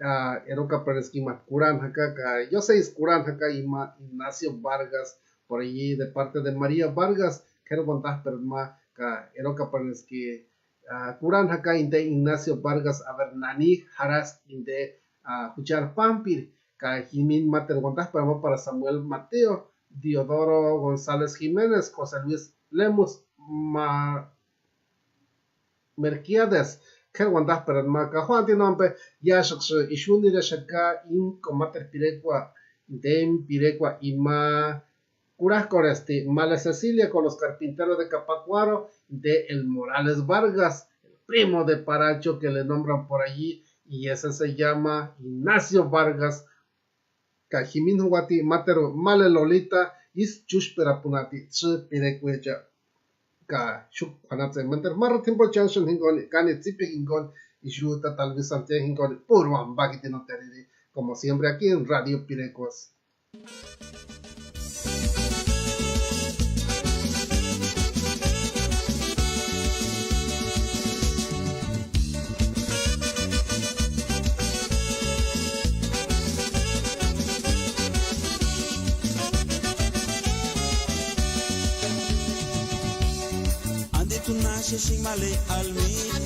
ah, erokaparini eska ima kurhani jaka, ka yo sé isï kurhani jaka ima Ignacio Vargas, por allí de parte de María Vargas, k'éri uandajperani ma, ka erokaparini eska, ah, kurhani jaka inte Ignacio Vargas, a ver, nani jaraski inte, ah, juchari pámpiri, ka jimini máteru uandajperani ma para Samuel Mateo, Diodoro González Jiménez, José Luis Lemus, ma Merkiades, k'éri uandajperani ma, ka Juan Tino ampe, iásïksï ixu niraxaka íni ka máteru pirekua, inte íni pirekua ima kurhajkorhesti, Male Cecilia con los carpinteros de Capacuaro, de el Morales Vargas, el primo de Paracho que le nombran por allí, y ese se llama Ignacio Vargas, ka jimini juuati máteru Male Lolita, isï chúsperapunati tsî pirekuecha, ka xúku k'uanhatseni. Máteru marhuti jimpo chánksïni jinkuni, káni tsípikua jinkuni, ixu tata Luis Santiago jinkuni, púru ampakiti no teriri, como siempre aquí en Radio Pirecuas. Andituna xexini Male Almiri,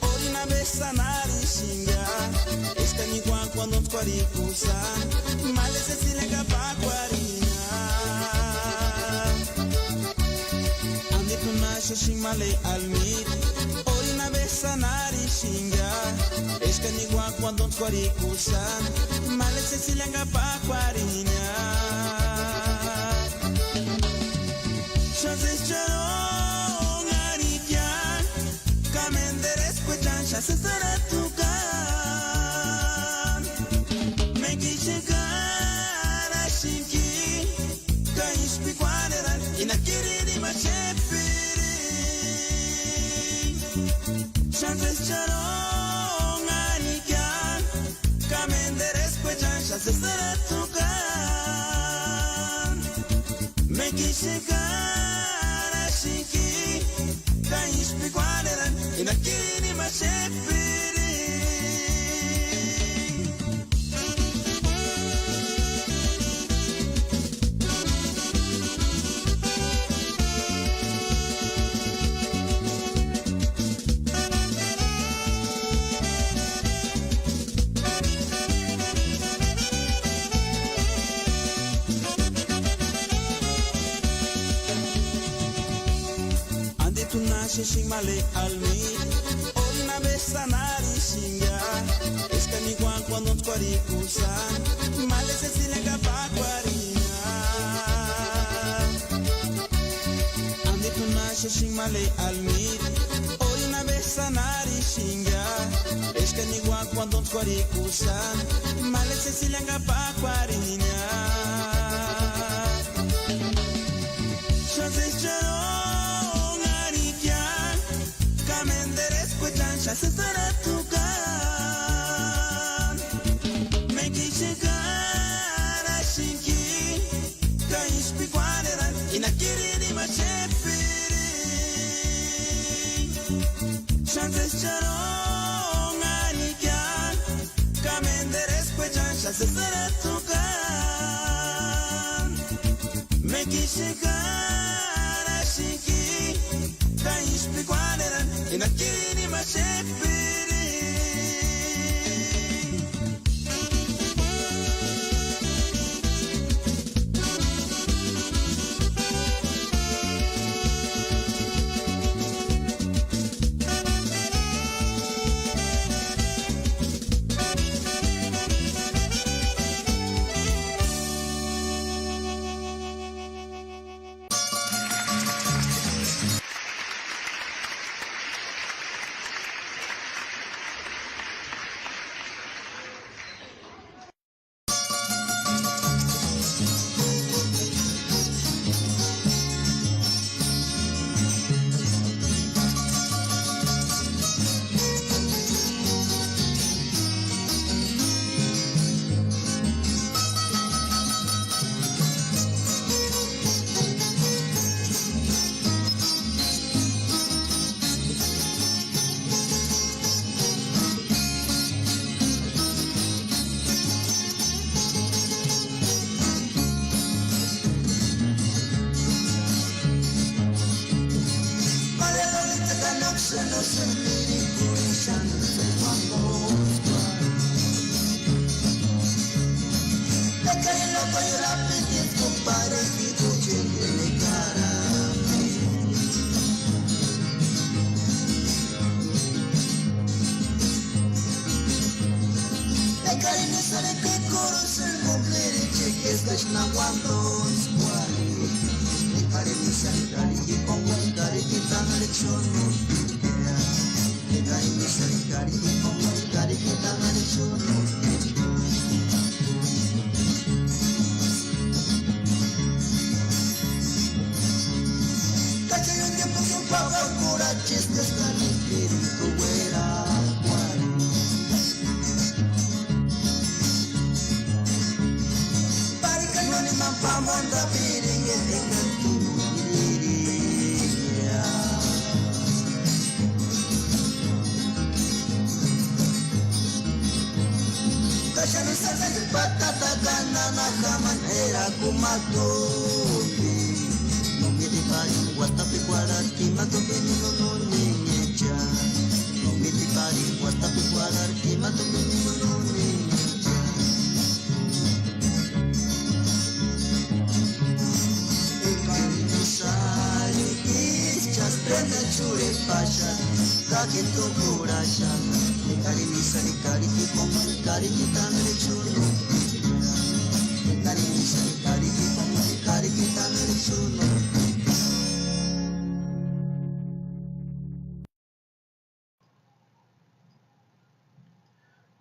orina vesi anarixinga, eskani Juan kuandu tskuarhikusï, Male Cecilia kapakuarhini. Andituna xexini Male Almiri, orina vesi anarixinga, eskani Juan kuandu tskuarhikusï, Male Cecilia kapakuarhini. Xántsti charonharhikia, ka ménderu eskuechani xántsti esï aratuka. Mékixekani araxinki, ka ísï p'ikuarherani inakiriri ma xépiri. Xántsti charonharhikia, ka ménderu eskuechani xántsti esï aratuka. Mékixekani araxinki, ka ísï p'ikuarherani inakiriri ma xépiri. Andituna xexini Male Almiri, orina vesi anarixinga, eskani Juan kuandu tskuarhikusï, Male Cecilia kapakuarhini. Andituna xexini Male Almiri, orina vesi anarixinga, eskani Juan kuandu tskuarhikusï, Male Cecilia kapakuarhini. Xántsti charonharhikia, ka ménderu eskuechani xántsti esï aratuka. Mékixekani araxinki, ka ísï p'ikuarherani inakiriri ma xépiri. Xántsti charonharhikia, ka ménderu eskuechani xántsti esï aratuka. Mékixekani araxinki, ka ísï p'ikuarherani inakiriri ma xépiri.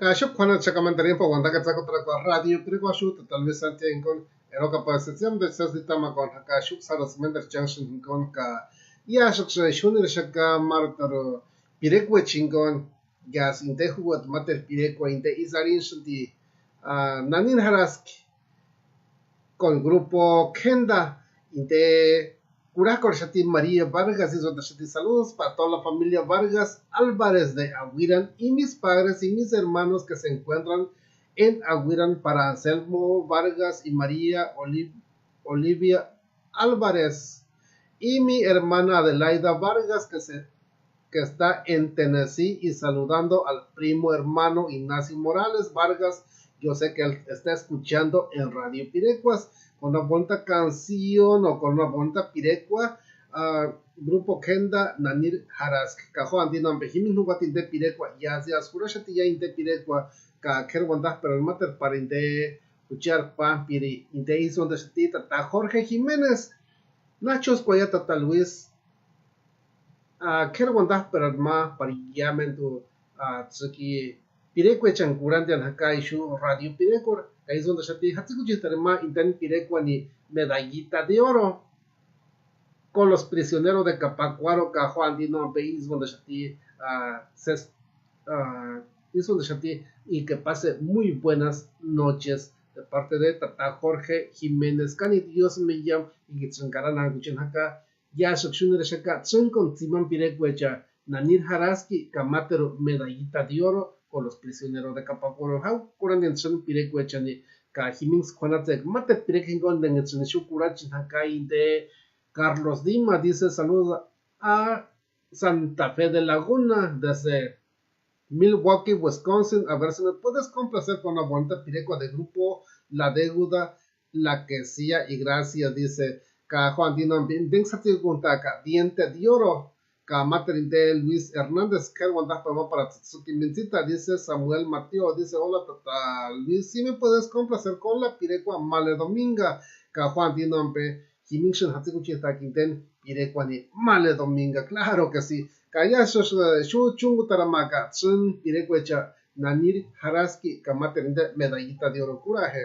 Ka xúpka juanhatsï ménderu tiémpauani tátsekua Radio Pirekua axuut'u, tal vez Santiago jinkuni, erokaparisï sésï nitamakuani jaka xúpka sárasï ménderu chánksïni jinkuni ka iásïksï xúnirixaka márutarhu pirekuecha jinkuni, ka inte júati máteru pirekua inte ísï arhinhasïnti, ah, naniri jarhaski con grupo Kenda, inte kurhak'orhexati María Vargas, ísï uandaxati saludos para toda la familia Vargas Álvarez de Aguirani, y mis padres y mis hermanos que se encuentran en Aguirani, para Anselmo Vargas y María Oli-, Olivia Álvarez, y mi hermana Adelaida Vargas que se que está en Tennessee, y saludando al primo hermano Ignacio Morales Vargas, yo sé que él está escuchando en Radio Pirecuas, con una bonita canción o con una bonita pirecua, ah, grupo Kenda naniri jarhaski, ka joani tino ampe jimini jukatini inte pirekua, ya seas jurhaxati ya inte pirekua, ka k'éri uantap'erani máteru para inte juchari pámpiri, inte ísï uandaxati tata Jorge Jiménez, nách'uskuaia tata Luis, ah, k'éri uantap'erani ma para iámentu, ah, tsïki pirekuechani kurhantiani jaka ixu Radio Pirekua, ka ísï uandaxati jatsikuchent'arheni ma inteni pirekuani Medallita de Oro, con los prisioneros de Capacuaro, ka joani tino ampe ísï uandaxati, ah, ses-, ah, ísï uandaxati, y que pase muy buenas noches de parte de tata Jorge Jiménez, kani Dios me llama, y que tsïni karanhakucheni jaka, iásïksï xúnirexaka tsînkuni tsimani pirekuecha, naniri jarhaski ka máteru Medallita de Oro con los prisioneros de Capacuaro. Jau kurhantiani tsîni pirekuechani, ka jiminksï k'uanhatseka máteru pirekua jinkuni enkats'ïni ixu kurhachini jaka inte. Carlos Dima dice: "Saludos a Santa Fe de Laguna desde Milwaukee, Wisconsin. A ver si me puedes complacer con una bonita pirekua de grupo La Deuda, la que sea, y gracias", dice. Ka joani tino ampe inteni satsikunt'a'aka Diente de Oro, ka máteru inte Luis Hernández, k'éri uantap'erani ma para tsïtsïki mintsita, dice Samuel Mateo, dice: "Hola tata Luis, si me puedes complacer con la pirekua Male Dominga", ka joani tino ampe jiminksïni jatsikuchent'a'aka inteni pirekuani Male Dominga, claro que sí. Ka iásïksï xu-, xu-, chúnkutaramaka tsîni pirekuecha, naniri jarhaski ka máteru inte Medallita de Oro. Kurhaje.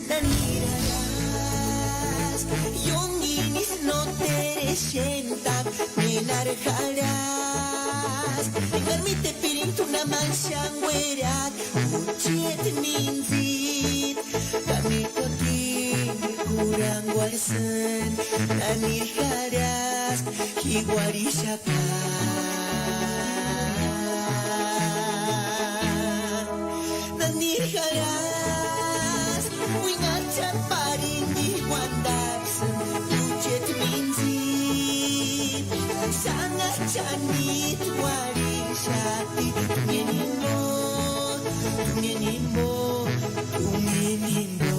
Nanirharaska, iónkinisï nóteru exent'aka, nenari jarhaska, enka mítepirinka t'u na máni xáni uéraka, jucheti mintsita, ka mikuakini kurhankuarhisïnti, naniri jarhaska, ji uarhixaka. Naniri jarhaska, uinhakchani parini uantap'isïnti, jucheti mintsita, xanhachani míti uarhixati, niáni jimpo Tuñeni jimbo, tuñeni jimbo.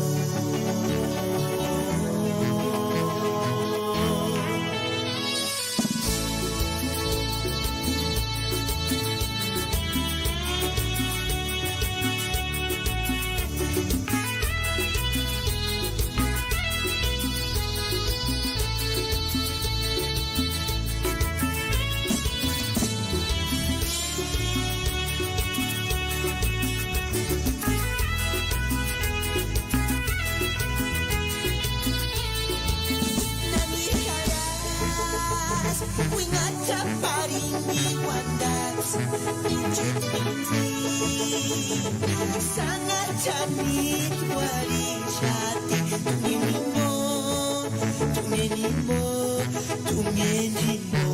Nani jarhasti uinhachaparini uandatsï, jucheti mintsi sáni Achanitku uarhixati. Tuñeni jimbo, tuñeni jimbo, tuñeni jimbo.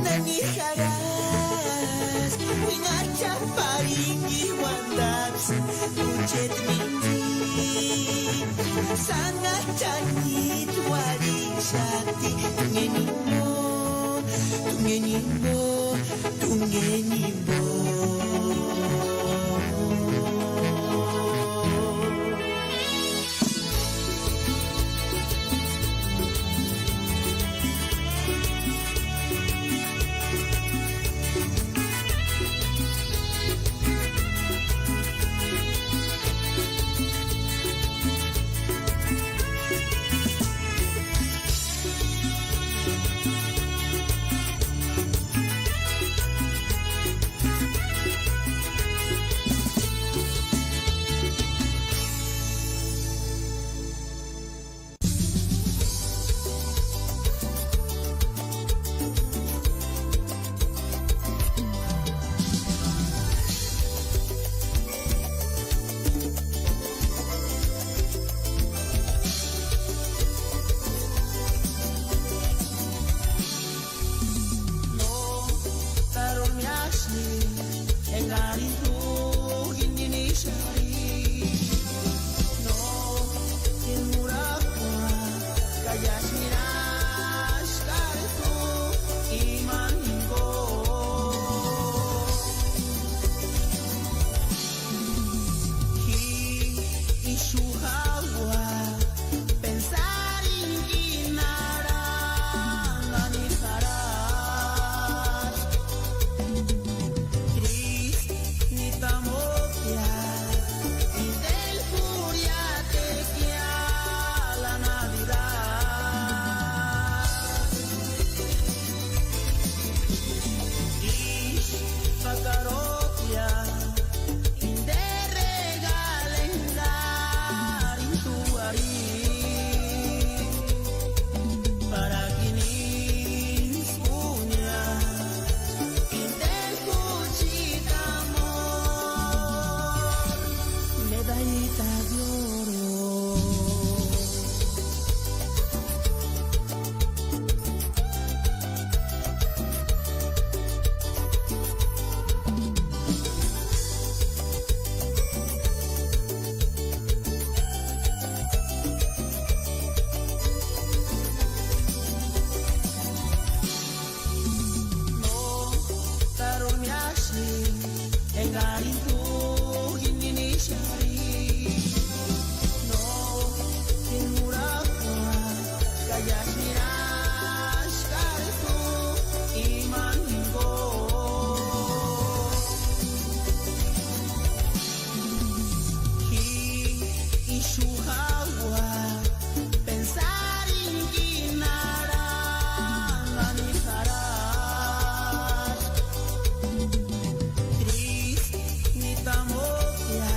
Nani jarhasti uinhachaparini uandatsï, jucheti mintsi sáni Achanitku uarhixati. Tuñeni jimbo, tuñeni jimbo, tuñeni jimbo. No, taromiaxni, engarini t'u jindini ixari. No, jinguni jurak'ua, ka iásï niraxkarhesï imani jinguni. Ji ixu jaua, pensarini arhani jarhasti. Cristo ni tamokia, indeni jurhiatekia la Navidad. Ixu pakarokia, inde regalengari t'u uarhiti, para que ni skunia, indeni jucheti amor, medallita de oro. No, taromiaxni, engarini t'u jindini ixari. No, jinguni jurak'ua, ka iásï niraxkarhesï imani jinguni. Ji ixu jaua, pensarini arhani jarhasti. Cristo ni tamokia,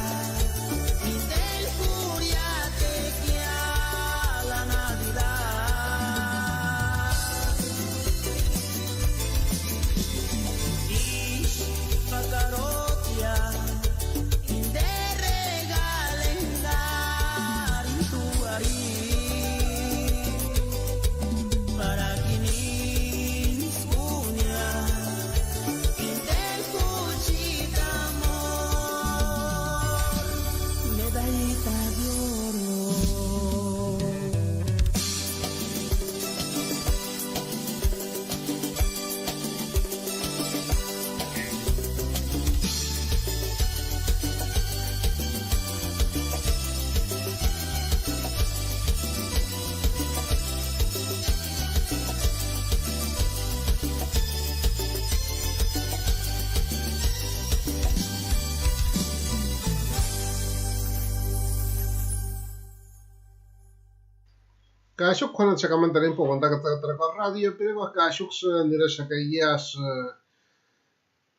indeni jurhiatekia la Navidad. Axuku Juana Chacamán Tarimpo uandakata tsakatarako radio Pirekua ka axuksï niraxaka iásï.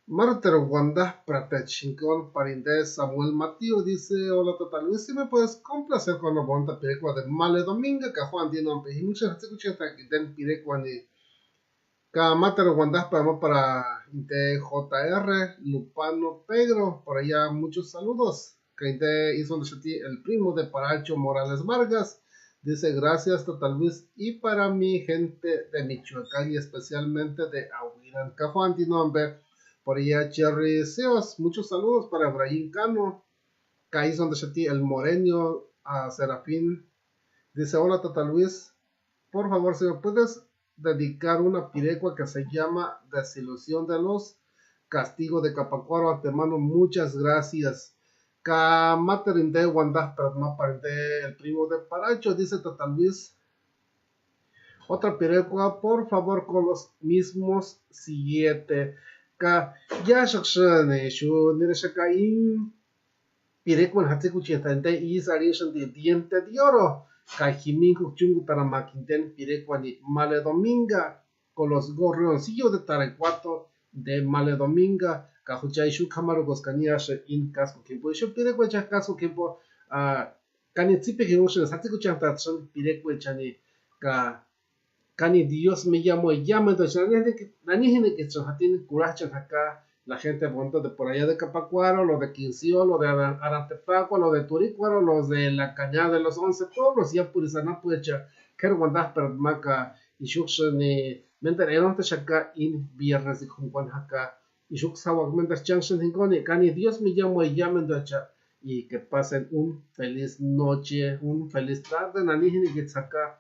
Márteru uandajperatecha jinkuni para inde Samuel Mateo dice: "Hola tata Luis, si me puedes complacer con la bonta pirekua de Male Dominga ka Juan Dino pe jimsï jatsikuchentaki den pirekuani." Ka máteru uandajpera ma para inde J R Lupano Pedro, por allá muchos saludos. Ka inde isondaxati el primo de Paracho Morales Vargas. Dice: "Gracias tata Luis y para mi gente de Michoacán y especialmente de Ahuirán." Ka Juan Dino ambe, por allá Cherry Seos, muchos saludos para Efraín Cano. Ka isondaxati el Moreño a Serafín. Dice: "Hola tata Luis, por favor, si me puedes dedicar una pirekua que se llama Desilusión de los Castigo de Capacuaro, antemano muchas gracias." Ka máteru inde uandajperata ma para inde el primo de Paracho, dice tata Luis: "Otra pirekua por favor con los mismos siete." Ka iásïksïni ixu niraxaka íni pirekuani jatsikuchentani inde isï arhinhasïndi Diente de Oro, ka jimini jukua chúngutaramaka indeni pirekuani Male Dominga, con los gorrioncillos de Tarecuato de Male Dominga. Ka jucha ixu k'amarhukuasï ka niásï íni káskukua jimpo, ixu pirekuechani káskukua jimpo, a, kani tsípikua jimpoksïni jatsikuchentaatsïni pirekuechani, ka kani Dios me llamó, ya me dio, nani jini-, nani jinikitsïni jatini kurhajchani jaka la gente bonta de por allá de Capacuaro, lo de Quinción, lo de Ara-, Arantepacua, lo de Turícuaro, los de la Cañada de los Once Pueblos, iápurisï anapuecha. K'éri uandajperata ma ka ixuksïni ménderu erontexaka íni viernesï jimpoani jaka. Ixuksï jauaka ménderu chánksïni jinkuni, kani Dios me llamó, ya me dio, y que pasen un feliz noche, un feliz tarde, nani jinikitsï jaka.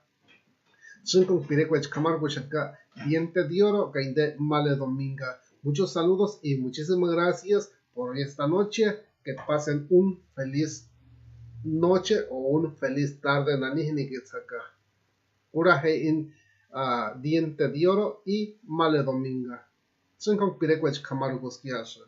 Tsînkuani pirekuecha k'amarhukuxaka Diente de Oro ka inde Male Dominga. Muchos saludos y muchísimas gracias por esta noche. Que pasen un feliz noche o un feliz tarde, nani jinikitsï jaka. Kurhaje íni, a, Diente de Oro y Male Dominga. Tsînkuani pirekuecha k'amarhukuska iásï.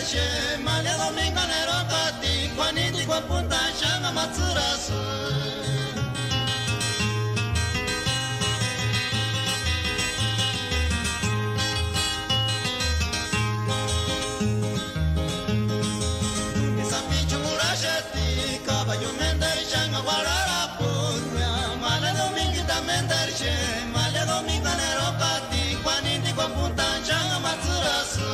Male dominguni erokatini, Juanitini kuapuntani xáni ma ts'ïrasï. Sapichu jurhaxati, kabayu ménderu xáni ma uarharapuntia. Male dominguni ménderu xéni, male dominguni erokatini, Juanitini kuapuntani xáni ma ts'ïrasï.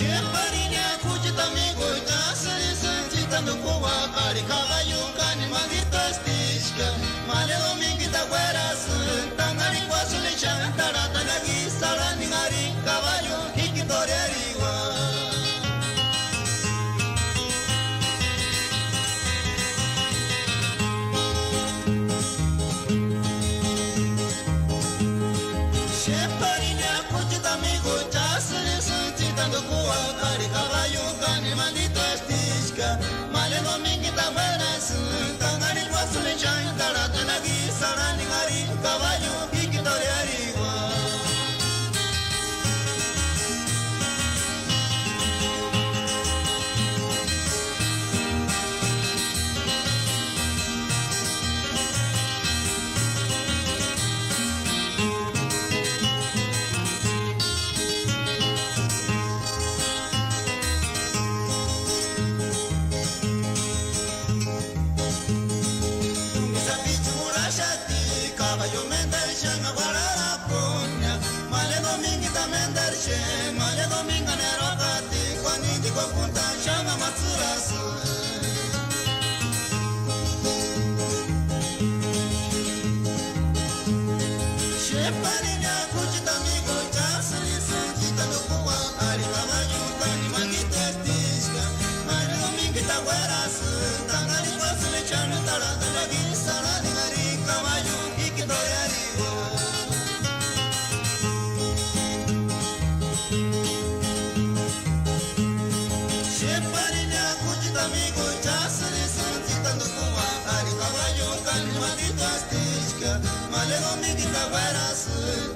Xémparini jucheti amiguni, chásïri isïni tsítandukuakari, kabayuni kani manditu estichka. Male dominguni uérasïnti, tangarhikuasïni xáni tarhatani, akisï arhani jari, kabayu jíkini torheriua. Xémparini jucheti amiguni, chásïri isïni tsítandukuakari, kabayuni kani manditu estichka. Male dominguni uérasïnti, tangarhikuasïni xáni tarhatani, akisï arhani jari, kabayu jíkini torheriua. Sapichu jurhaxati, kabayu ménderu xáni ma uarharapuntia. Male dominguni ménderu xéni, male dominguni erokatini, Juanitini kuapuntani xáni ma ts'ïrasï. Xémparini jucheti amiguni, chásïri isïni tsítandukuakari, kabayuni kani manditu estichka. Male dominguni uérasïnti, tangarhikuasïni xáni tarhatani, akisï arhani jari, kabayu jíkini torheriua. Xémparini jucheti amiguni, chásïri isïni tsítandukuakari, kabayuni kani manditu estichka. Male dominguni uérasïnti,